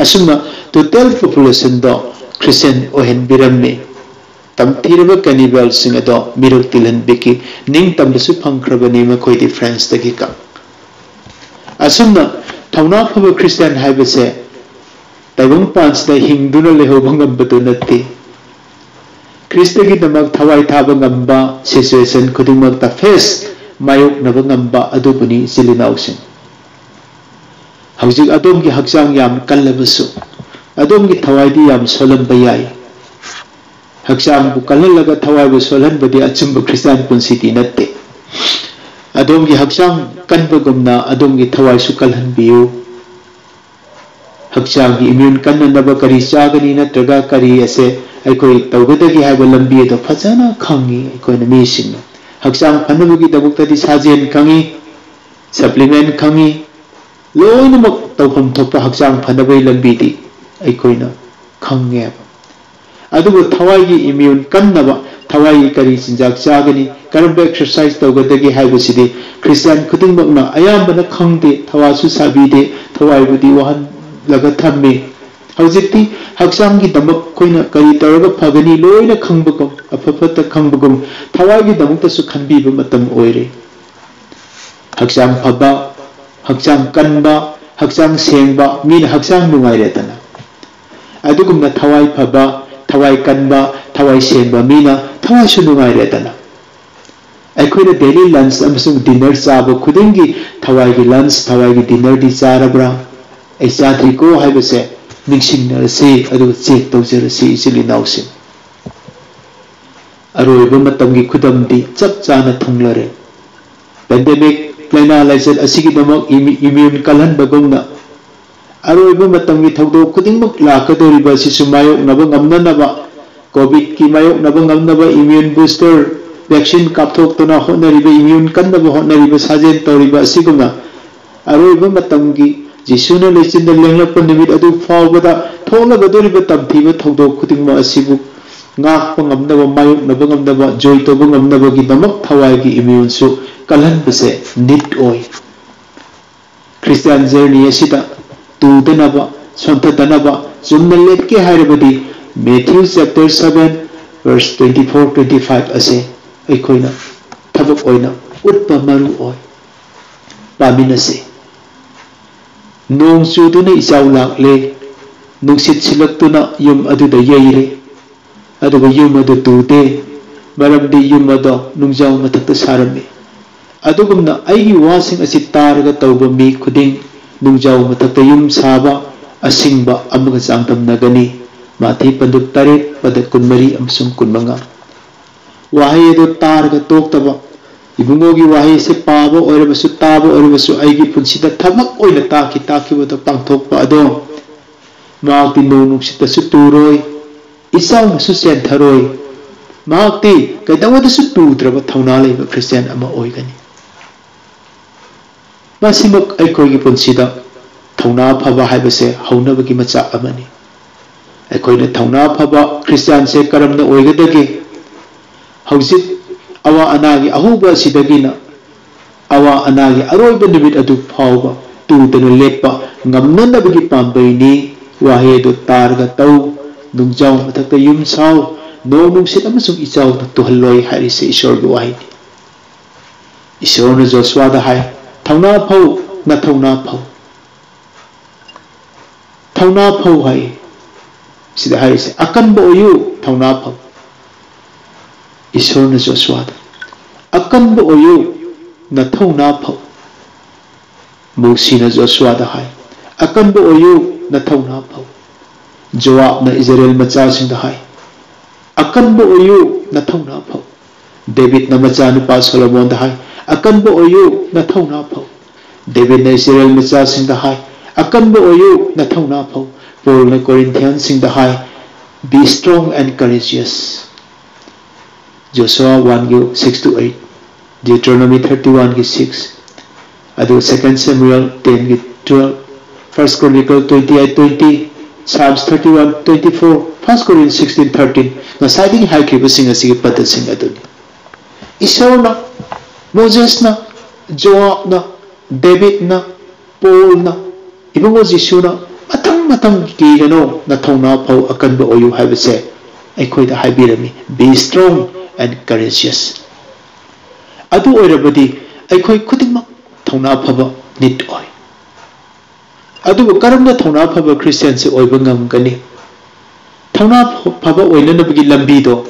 ꯑꯁꯨꯝꯅ ꯇꯣꯇꯦꯜ ꯄꯣꯄꯨꯂꯦꯁꯟꯗꯣ ꯈ꯭ꯔꯤꯁꯇꯤꯌꯥꯟ ꯑꯣꯏꯍꯟꯕꯤꯔꯝꯃꯤ꯫ ꯇꯝꯊꯤꯔꯕ ꯀꯦꯅꯤꯕꯦꯜꯁꯤꯡ ꯑꯗꯣ ꯃꯤꯔꯛ ꯇꯤꯜꯍꯟꯕꯤꯈꯤ꯫ ꯅꯤꯡꯇꯝꯕꯁꯨ ꯐꯪꯈ꯭ꯔꯕꯅꯤ ꯃꯈꯣꯏꯗꯤ ꯐ꯭ꯔꯦꯟꯁꯇꯒꯤ ꯀ-, ꯑꯁꯨꯝꯅ ꯊꯧꯅꯥ ꯐꯕ ꯈ꯭ꯔꯤꯁꯇꯤꯌꯥꯟ ꯍꯥꯏꯕꯁꯦ ꯇꯥꯏꯕꯪꯄꯥꯟꯁꯤꯗ ꯍꯤꯡꯗꯨꯅ ꯂꯩꯍꯧꯕ ꯉꯝꯕꯗꯨ ꯅꯠꯇꯦ꯫ ꯈ꯭ꯔꯤꯁꯇꯒꯤꯗꯃꯛ ꯊꯋꯥꯏ ꯊꯥꯕ ꯉꯝꯕ, ꯁꯤꯆꯨꯋꯦꯁꯟ ꯈꯨꯗꯤꯡꯃꯛꯇ ꯐꯦꯁ, ꯃꯥꯌꯣꯛꯅꯕ ꯉꯝꯕ ꯑꯗꯨꯕꯨꯅꯤ ꯏꯆꯤꯜ ꯏꯅꯥꯎꯁꯤꯡ꯫ ꯍꯧꯖꯤꯛ ꯑꯗꯣꯝꯒꯤ ꯍꯛꯆꯥꯡ ꯌꯥꯝ ꯀꯜꯂꯕꯁꯨ, ꯑꯗꯣꯝꯒꯤ ꯊꯋꯥꯏꯗꯤ ꯌꯥꯝ ꯁꯣꯜꯂꯝꯕ ꯌꯥꯏ꯫ ꯍꯛꯆꯥꯡꯕꯨ ꯀꯜꯍꯜꯂꯒ ꯊꯋꯥꯏꯕꯨ ꯁꯣꯜꯍꯟꯕꯗꯤ ꯑꯆꯨꯝꯕ ꯈ꯭ꯔꯤꯁꯇꯤꯌꯥꯟ ꯄꯨꯟꯁꯤꯗꯤ ꯅꯠꯇꯦ꯫ ꯑꯗꯣꯝꯒꯤ ꯍꯛꯆꯥꯡ ꯀꯟꯕꯒꯨꯝꯅ ꯑꯗꯣꯝꯒꯤ ꯊꯋꯥꯏꯁꯨ ꯀꯜꯍꯟꯕꯤꯌꯨ꯫ ꯍꯛꯆꯥꯡꯒꯤ ꯏꯃ꯭ꯌꯨꯟ ꯀꯟꯅꯅꯕ ꯀꯔꯤ ꯆꯥꯒꯅꯤ ꯅꯠꯇ꯭ꯔꯒ ꯀꯔꯤ ꯑꯁꯦ ꯑꯩꯈꯣꯏ ꯇꯧꯒꯗꯒꯦ ꯍꯥꯏꯕ ꯂꯝꯕꯤ ꯑꯗꯣ ꯐꯖꯅ ꯈꯪꯉꯤ ꯑꯩꯈꯣꯏꯅ ꯃꯤꯁꯤꯡꯅ꯫ ꯍꯛꯆꯥꯡ ꯐꯅꯕꯒꯤꯗꯃꯛꯇꯗꯤ ꯁꯥꯖꯦꯜ ꯈꯪꯉꯤ, ꯁꯄ꯭ꯂꯤꯃꯦꯟ ꯈꯪꯉꯤ, ꯂꯣꯏꯅꯃꯛ ꯇꯧꯐꯝ ꯊꯣꯛꯄ ꯍꯛꯆꯥꯡ ꯐꯅꯕꯒꯤ ꯂꯝꯕꯤꯗꯤ ꯑꯩꯈꯣꯏꯅ ꯈꯪꯉꯦꯕ꯫ ꯑꯗꯨꯕꯨ ꯊꯋꯥꯏꯒꯤ ꯏꯃ꯭ꯌꯨꯟ ꯀꯟꯅꯕ, ꯊꯋꯥꯏꯒꯤ ꯀꯔꯤ ꯆꯤꯟꯖꯥꯛ ꯆꯥꯒꯅꯤ, ꯀꯔꯝꯕ ꯑꯦꯛꯁꯔꯁꯥꯏꯁ ꯇꯧꯒꯗꯒꯦ ꯍꯥꯏꯕꯁꯤꯗꯤ ꯈ꯭ꯔꯤꯁꯇꯤꯌꯥꯟ ꯈꯨꯗꯤꯡꯃꯛꯅ ꯑꯌꯥꯝꯕꯅ ꯈꯪꯗꯦ, ꯊꯋꯥꯁꯨ ꯁꯥꯕꯤꯗꯦ, ꯊꯋꯥꯏꯕꯨꯗꯤ ꯋꯥꯍꯜꯂꯒ ꯊꯝꯃꯤ꯫ ꯍꯧꯖꯤꯛꯇꯤ ꯍꯛꯆꯥꯡꯒꯤꯗꯃꯛ ꯑꯩꯈꯣꯏꯅ ꯀꯔꯤ ꯇꯧꯔꯒ ꯐꯒꯅꯤ ꯂꯣꯏꯅ ꯈꯪꯕꯒꯨꯝ, ꯑꯐ ꯐꯠꯇ ꯈꯪꯕꯒꯨꯝ, ꯊꯋꯥꯏꯒꯤꯗꯃꯛꯇꯁꯨ ꯈꯟꯕꯤꯕ ꯃꯇꯝ ꯑꯣꯏꯔꯦ꯫ ꯍꯛꯆꯥꯡ ꯐꯕ, ꯍꯛꯆꯥꯡ ꯀꯟꯕ, ꯍꯛꯆꯥꯡ ꯁꯦꯡꯕ ꯃꯤꯅ ꯍꯛꯆꯥꯡ ꯅꯨꯡꯉꯥꯏꯔꯦꯗꯅ꯫ ꯑꯗꯨꯒꯨꯝꯅ ꯊꯋꯥꯏ ꯐꯕ, ꯊꯋꯥꯏ ꯀꯟꯕ, ꯊꯋꯥꯏ ꯁꯦꯡꯕ ꯃꯤꯅ ꯊꯋꯥꯏꯁꯨ ꯅꯨꯡꯉꯥꯏꯔꯦꯗꯅ꯫ ꯑꯩꯈꯣꯏꯅ ꯗꯦꯂꯤ ꯂꯟꯆ ꯑꯃꯁꯨꯡ ꯗꯤꯟꯅꯔ ꯆꯥꯕ ꯈꯨꯗꯤꯡꯒꯤ ꯊꯋꯥꯏꯒꯤ ꯂꯟꯆ, ꯊꯋꯥꯏꯒꯤ ꯗꯤꯟꯅꯔꯗꯤ ꯆꯥꯔꯕ꯭ꯔꯥ? ꯑꯩ ꯆꯥꯗ꯭ꯔꯤꯀꯣ ꯍꯥꯏꯕꯁꯦ ꯅꯤꯡꯁꯤꯡꯅꯔꯁꯤ, ꯑꯗꯨꯒ ꯆꯦꯛ ꯇꯧꯖꯔꯁꯤ, ꯏꯆꯤꯜ ꯏꯅꯥꯎꯁꯤꯡ꯫ ꯑꯔꯣꯏꯕ ꯃꯇꯝꯒꯤ ꯈꯨꯗꯝꯗꯤ ꯆꯞ ꯆꯥꯅ ꯊꯨꯡꯂꯔꯦ꯫ ꯄꯦꯟꯗꯦꯃꯤꯛ ꯂꯥꯏꯅꯥ ꯂꯥꯏꯆꯠ ꯑꯁꯤꯒꯤꯗꯃꯛ ꯏꯃꯤ-, ꯏꯃ꯭ꯌꯨꯟ ꯀꯜꯍꯟꯕꯒꯨꯝꯅ, ꯑꯔꯣꯏꯕ ꯃꯇꯝꯒꯤ ꯊꯧꯗꯣꯛ ꯈꯨꯗꯤꯡꯃꯛ ꯂꯥꯛꯀꯗꯧꯔꯤꯕ ꯑꯁꯤꯁꯨ ꯃꯥꯌꯣꯛꯅꯕ ꯉꯝꯅꯅꯕ, ꯀꯣꯚꯤꯗꯀꯤ ꯃꯥꯌꯣꯛꯅꯕ ꯉꯝꯅꯕ ꯏꯃ꯭ꯌꯨꯟ ꯕꯨꯁꯇꯔ ꯚꯦꯛꯁꯤꯟ ꯀꯥꯞꯊꯣꯛꯇꯨꯅ ꯍꯣꯠꯅꯔꯤꯕ, ꯏꯃ꯭ꯌꯨꯟ ꯀꯟꯅꯕ ꯍꯣꯠꯅꯔꯤꯕ ꯁꯥꯖꯦꯜ ꯇꯧꯔꯤꯕ ꯑꯁꯤꯒꯨꯝꯅ, ꯑꯔꯣꯏꯕ ꯃꯇꯝꯒꯤ ꯖꯤꯁꯨꯅ ꯂꯩꯆꯤꯟꯗ ꯂꯦꯡꯂꯛꯄ ꯅꯨꯃꯤꯠ ꯑꯗꯨ ꯐꯥꯎꯕꯗ ꯊꯣꯛꯂꯒꯗꯧꯔꯤꯕ ꯇꯝꯊꯤꯕ ꯊꯧꯗꯣꯛ ꯈꯨꯗꯤꯡꯃꯛ ꯑꯁꯤꯕꯨ ꯉꯥꯛꯄ ꯉꯝꯅꯕ, ꯃꯥꯌꯣꯛꯅꯕ ꯉꯝꯅꯕ, ꯖꯣꯏ ꯇꯧꯕ ꯉꯝꯅꯕꯒꯤꯗꯃꯛ ꯊꯋꯥꯏꯒꯤ ꯏꯃ꯭ꯌꯨꯟꯁꯨ ꯀꯜꯍꯟꯕꯁꯦ ꯅꯤꯠ ꯑꯣꯏ꯫ ꯈ꯭ꯔꯤꯁꯇꯤꯌꯥꯟ ꯖꯔꯅꯤ ꯑꯁꯤꯗ ꯇꯨꯗꯅꯕ, ꯁꯣꯟꯊꯗꯅꯕ ꯆꯨꯝꯅ ꯂꯦꯞꯀꯦ ꯍꯥꯏꯔꯕꯗꯤ Matthew chapter seven verse twenty four, twenty five ꯑꯁꯦ ꯑꯩꯈꯣꯏꯅ ꯊꯕꯛ ꯑꯣꯏꯅ ꯎꯠꯄ ꯃꯔꯨ ꯑꯣꯏ꯫ ꯄꯥꯃꯤꯟꯅꯁꯤ꯫ ꯅꯣꯡ ꯆꯨꯗꯨꯅ ꯏꯆꯥꯎ ꯂꯥꯛꯂꯦ, ꯅꯨꯡꯁꯤꯠ ꯁꯤꯠꯂꯛꯇꯨꯅ ꯌꯨꯝ ꯑꯗꯨꯗ ꯌꯩꯔꯦ, ꯑꯗꯨꯒ ꯌꯨꯝ ꯑꯗꯨ ꯇꯨꯗꯦ, ꯃꯔꯝꯗꯤ ꯌꯨꯝ ꯑꯗꯣ ꯅꯨꯡꯖꯥꯎ ꯃꯊꯛꯇ ꯁꯥꯔꯝꯃꯤ꯫ ꯑꯗꯨꯒꯨꯝꯅ ꯑꯩꯒꯤ ꯋꯥꯁꯤꯡ ꯑꯁꯤ ꯇꯥꯔꯒ ꯇꯧꯕ ꯃꯤ ꯈꯨꯗꯤꯡ ꯅꯨꯡꯖꯥꯎ ꯃꯊꯛꯇ ꯌꯨꯝ ꯁꯥꯕ ꯑꯁꯤꯡꯕ ꯑꯃꯒ ꯆꯥꯡꯗꯝꯅꯒꯅꯤ꯫ ꯃꯥꯊꯤ ꯄꯟꯗꯨꯞ ꯇꯔꯦꯠ, ꯄꯗ ꯀꯨꯟꯃꯔꯤ ꯑꯃꯁꯨꯡ ꯀꯨꯟꯃꯉꯥ꯫ ꯋꯥꯍꯩ ꯑꯗꯨ ꯇꯥꯔꯒ ꯇꯣꯛꯇꯕ, ꯏꯕꯨꯡꯉꯣꯒꯤ ꯋꯥꯍꯩꯁꯦ ꯄꯥꯕ ꯑꯣꯏꯔꯕꯁꯨ, ꯇꯥꯕ ꯑꯣꯏꯔꯕꯁꯨ, ꯑꯩꯒꯤ ꯄꯨꯟꯁꯤꯗ ꯊꯕꯛ ꯑꯣꯏꯅ ꯇꯥꯈꯤ, ꯇꯥꯈꯤꯕꯗ ꯄꯥꯡꯊꯣꯛꯄ ꯑꯗꯣ, ꯃꯍꯥꯛꯇꯤ ꯅꯣꯡ ꯅꯨꯡꯁꯤꯠꯇꯁꯨ ꯇꯨꯔꯣꯏ, ꯏꯆꯥꯎꯅꯁꯨ ꯆꯦꯟꯊꯔꯣꯏ꯫ ꯃꯍꯥꯛꯇꯤ ꯀꯩꯗꯧꯉꯩꯗꯁꯨ ꯇꯨꯗ꯭ꯔꯕ ꯊꯧꯅꯥ ꯂꯩꯕ ꯈ꯭ꯔꯤꯁꯇꯤꯌꯥꯟ ꯑꯃ ꯑꯣꯏꯒꯅꯤ꯫ ꯃꯁꯤꯃꯛ ꯑꯩꯈꯣꯏꯒꯤ ꯄꯨꯟꯁꯤꯗ ꯊꯧꯅꯥ ꯐꯕ ꯍꯥꯏꯕꯁꯦ ꯍꯧꯅꯕꯒꯤ ꯃꯆꯥꯛ ꯑꯃꯅꯤ꯫ ꯑꯩꯈꯣꯏꯅ ꯊꯧꯅꯥ ꯐꯕ ꯈ꯭ꯔꯤꯁꯇꯤꯌꯥꯟꯁꯦ ꯀꯔꯝꯅ ꯑꯣꯏꯒꯗꯒꯦ? ꯍꯧꯖꯤꯛ ꯑꯋꯥ ꯑꯅꯥꯒꯤ ꯑꯍꯧꯕ ꯑꯁꯤꯗꯒꯤꯅ ꯑꯋꯥ ꯑꯅꯥꯒꯤ ꯑꯔꯣꯏꯕ ꯅꯨꯃꯤꯠ ꯑꯗꯨ ꯐꯥꯎꯕ ꯇꯨꯗꯅ ꯂꯦꯞꯄ ꯉꯝꯅꯅꯕꯒꯤ ꯄꯥꯝꯕꯩꯅꯤ꯫ ꯋꯥꯍꯩ ꯑꯗꯨ ꯇꯥꯔꯒ ꯇꯧ, ꯅꯨꯡꯖꯥꯎ ꯃꯊꯛꯇ ꯌꯨꯝ ꯁꯥꯎ, ꯅꯣꯡ ꯅꯨꯡꯁꯤꯠ ꯑꯃꯁꯨꯡ ꯏꯆꯥꯎꯅ ꯇꯨꯍꯜꯂꯣꯏ ꯍꯥꯏꯔꯤꯁꯦ ꯏꯁꯣꯔꯒꯤ ꯋꯥꯍꯩꯅꯤ꯫ ꯏꯁꯣꯔꯅ ꯖꯣꯁꯨꯋꯥꯗ ꯍꯥꯏ, "ꯊꯧꯅꯥ ꯐꯧ, ꯅꯊꯧꯅꯥ ꯐꯧ꯫ ꯊꯧꯅꯥ ꯐꯧ" ꯍꯥꯏ꯫ ꯁꯤꯗ ꯍꯥꯏꯔꯤꯁꯦ, "ꯑꯀꯟꯕ ꯑꯣꯏꯌꯨ, ꯊꯧꯅꯥ ꯐꯧ"꯫ ꯏꯁꯣꯔꯅ ꯖꯣꯁꯨꯋꯥꯗ, "ꯑꯀꯟꯕ ꯑꯣꯏꯌꯨ, ꯅꯊꯧꯅꯥ ꯐꯧ"꯫ ꯃꯣꯁꯤꯅ ꯖꯣꯁꯨꯋꯥꯗ ꯍꯥꯏ, "ꯑꯀꯟꯕ ꯑꯣꯏꯌꯨ, ꯅꯊꯧꯅꯥ ꯐꯧ"꯫ ꯖꯣꯋꯥꯕꯅ ꯏꯖꯔꯦꯜ ꯃꯆꯥꯁꯤꯡꯗ ꯍꯥꯏ, "ꯑꯀꯟꯕ ꯑꯣꯏꯌꯨ, ꯅꯊꯧꯅꯥ ꯐꯧ"꯫ ꯗꯦꯕꯤꯗꯅ ꯃꯆꯥꯅꯨꯄꯥ ꯁꯣꯂꯣꯃꯣꯟꯗ ꯍꯥꯏ, "ꯑꯀꯟꯕ ꯑꯣꯏꯌꯨ, ꯅꯊꯧꯅꯥ ꯐꯧ"꯫ ꯗꯦꯕꯤꯗꯅ ꯏꯁꯔꯦꯜ ꯃꯆꯥꯁꯤꯡꯗ ꯍꯥꯏ, "ꯑꯀꯟꯕ ꯑꯣꯏꯌꯨ, ꯅꯊꯧꯅꯥ ꯐꯧ"꯫ ꯄꯣꯜꯅ ꯀꯣꯔꯤꯟꯊꯤꯌꯟꯁꯤꯡꯗ ꯍꯥꯏ, "Be strong and courageous"꯫ Joshua ꯋꯥꯟꯒꯤ six to eight, Deuteronomy thirty ꯋꯥꯟꯒꯤ ꯁꯤꯛꯁ, ꯑꯗꯨꯒ ꯁꯦꯀꯦꯟ ꯁꯦꯃꯨꯑꯦꯜ ꯇꯦꯟꯒꯤ twelve, first Chronicle twenty eight twenty, Psalms thirty one twenty four, first Corinthians sixteen thirteen, ꯉꯁꯥꯏꯗꯒꯤ ꯍꯥꯏꯈ꯭ꯔꯤꯕꯁꯤꯡ ꯑꯁꯤꯒꯤ ꯄꯗꯁꯤꯡ ꯑꯗꯨꯅꯤ꯫ ꯏꯁꯣꯔꯅ, ꯃꯣꯖꯦꯁꯅ, ꯖꯣꯋꯥꯕꯅ, ꯗꯦꯕꯤꯗꯅ, ꯄꯣꯜꯅ, ꯏꯕꯨꯡꯉꯣ ꯖꯤꯁꯨꯅ ꯃꯊꯪ ꯃꯊꯪ ꯀꯤꯒꯅꯨ, ꯅꯊꯧꯅꯥ ꯐꯧ, ꯑꯀꯟꯕ ꯑꯣꯏꯌꯨ ꯍꯥꯏꯕꯁꯦ ꯑꯩꯈꯣꯏꯗ ꯍꯥꯏꯕꯤꯔꯝꯃꯤ, "Be strong and courageous"꯫ ꯑꯗꯨ ꯑꯣꯏꯔꯕꯗꯤ ꯑꯩꯈꯣꯏ ꯈꯨꯗꯤꯡꯃꯛ ꯊꯧꯅꯥ ꯐꯕ ꯅꯤꯠ ꯑꯣꯏ꯫ ꯑꯗꯨꯕꯨ ꯀꯔꯝꯅ ꯊꯧꯅꯥ ꯐꯕ ꯈ꯭ꯔꯤꯁꯇꯤꯌꯥꯟꯁꯤ ꯑꯣꯏꯕ ꯉꯝꯒꯅꯤ? ꯊꯧꯅꯥ ꯐꯕ ꯑꯣꯏꯅꯅꯕꯒꯤ ꯂꯝꯕꯤꯗꯣ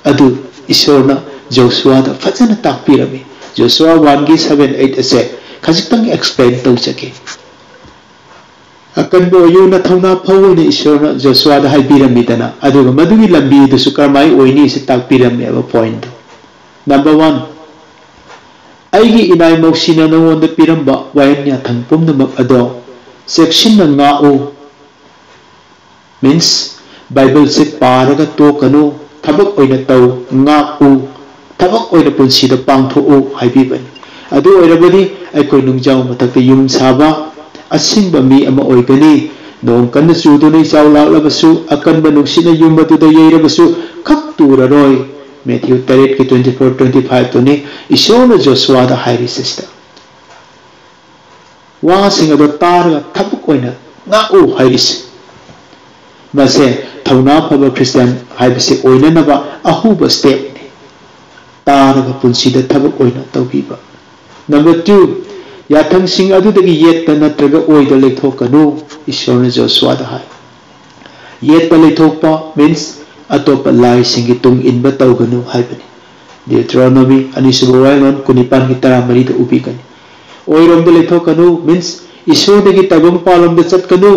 ꯑꯗꯨ ꯏꯁꯣꯔꯅ ꯖꯣꯁꯨꯋꯥꯗ ꯐꯖꯅ ꯇꯥꯛꯄꯤꯔꯝꯃꯤ꯫ ꯖꯣꯁꯨꯋꯥ ꯋꯥꯟꯒꯤ ꯁꯚꯦꯟ ꯑꯩꯠ ꯑꯁꯦ ꯈꯖꯤꯛꯇꯪ ꯑꯦꯛꯁꯄ꯭ꯂꯦꯟ ꯇꯧꯖꯒꯦ꯫ "ꯑꯀꯟꯕ ꯑꯣꯏꯌꯨ, ꯅꯊꯧꯅꯥ ꯐꯧ" ꯍꯥꯏꯅ ꯏꯁꯣꯔꯅ ꯖꯣꯁꯨꯋꯥꯗ ꯍꯥꯏꯕꯤꯔꯝꯃꯤꯗꯅ, ꯑꯗꯨꯒ ꯃꯗꯨꯒꯤ ꯂꯝꯕꯤꯗꯨꯁꯨ ꯀꯔꯝꯍꯥꯏꯅ ꯑꯣꯏꯅꯤ ꯁꯤ ꯇꯥꯛꯄꯤꯔꯝꯃꯦꯕ ꯄꯣꯏꯟꯠꯇꯣ꯫ ꯅꯝꯕꯔ ꯋꯥꯟ, "ꯑꯩꯒꯤ ꯏꯅꯥꯏ ꯃꯧꯁꯤꯅ ꯅꯉꯣꯟꯗ ꯄꯤꯔꯝꯕ ꯋꯥꯌꯦꯜ ꯌꯥꯊꯪ ꯄꯨꯝꯅꯃꯛ ꯑꯗꯣ ꯆꯦꯛꯁꯤꯟꯅ ꯉꯥꯛꯎ"꯫ ꯃꯤꯟꯁ, ꯕꯥꯏꯕꯜꯁꯦ ꯄꯥꯔꯒ ꯇꯣꯛꯀꯅꯨ, ꯊꯕꯛ ꯑꯣꯏꯅ ꯇꯧ, ꯉꯥꯛꯎ, ꯊꯕꯛ ꯑꯣꯏꯅ ꯄꯨꯟꯁꯤꯗ ꯄꯥꯡꯊꯣꯛꯎ ꯍꯥꯏꯕꯤꯕꯅꯤ꯫ ꯑꯗꯨ ꯑꯣꯏꯔꯕꯗꯤ ꯑꯩꯈꯣꯏ ꯅꯨꯡꯖꯥꯎ ꯃꯊꯛꯇ ꯌꯨꯝ ꯁꯥꯕ ꯑꯁꯤꯡꯕ ꯃꯤ ꯑꯃ ꯑꯣꯏꯒꯅꯤ꯫ ꯅꯣꯡ ꯀꯟꯅ ꯆꯨꯗꯨꯅ ꯏꯆꯥꯎ ꯂꯥꯛꯂꯕꯁꯨ, ꯑꯀꯟꯕ ꯅꯨꯡꯁꯤꯠꯅ ꯌꯨꯝ ꯑꯗꯨꯗ ꯌꯩꯔꯕꯁꯨ, ꯈꯛ ꯇꯨꯔꯔꯣꯏ꯫ ꯃꯦꯊ꯭ꯌꯨ ꯇꯔꯦꯠꯀꯤ twenty four, twenty five ꯇꯨꯅꯤ ꯏꯁꯣꯔꯅ ꯖꯣꯁꯨꯋꯥꯗ ꯍꯥꯏꯔꯤꯁꯦ ꯁꯤꯗ꯫ ꯋꯥꯁꯤꯡ ꯑꯗꯣ ꯇꯥꯔꯒ ꯊꯕꯛ ꯑꯣꯏꯅ ꯉꯥꯛꯎ ꯍꯥꯏꯔꯤꯁꯦ꯫ ꯃꯁꯦ ꯊꯧꯅꯥ ꯐꯕ ꯈ꯭ꯔꯤꯁꯇꯤꯌꯥꯟ ꯍꯥꯏꯕꯁꯤ ꯑꯣꯏꯅꯅꯕ ꯑꯍꯧꯕ stepꯅꯤ꯫ ꯇꯥꯔꯒ ꯄꯨꯟꯁꯤꯗ ꯊꯕꯛ ꯑꯣꯏꯅ ꯇꯧꯕꯤꯕ꯫ Number two, ꯌꯥꯊꯪꯁꯤꯡ ꯑꯗꯨꯗꯒꯤ ꯌꯦꯠꯇ ꯅꯠꯇ꯭ꯔꯒ ꯑꯣꯏꯗ ꯂꯩꯊꯣꯛꯀꯅꯨ, ꯏꯁꯣꯔꯅ ꯖꯣꯁꯨꯋꯥꯗ ꯍꯥꯏ꯫ ꯌꯦꯠꯇ ꯂꯩꯊꯣꯛꯄ means ꯑꯇꯣꯞꯄ ꯂꯥꯏꯁꯤꯡꯒꯤ ꯇꯨꯡ ꯏꯟꯕ ꯇꯧꯒꯅꯨ ꯍꯥꯏꯕꯅꯤ꯫ Deuteronomy ꯑꯅꯤꯁꯨꯕ ꯋꯥꯌꯦꯜꯂꯣꯟ ꯀꯨꯟꯅꯤꯄꯥꯟꯒꯤ ꯇꯔꯥꯃꯔꯤꯗ ꯎꯕꯤꯒꯅꯤ꯫ ꯑꯣꯏꯔꯣꯝꯗ ꯂꯩꯊꯣꯛꯀꯅꯨ means ꯏꯁꯣꯔꯗꯒꯤ ꯇꯥꯏꯕꯪꯄꯥꯜꯂꯣꯝꯗ ꯆꯠꯀꯅꯨ,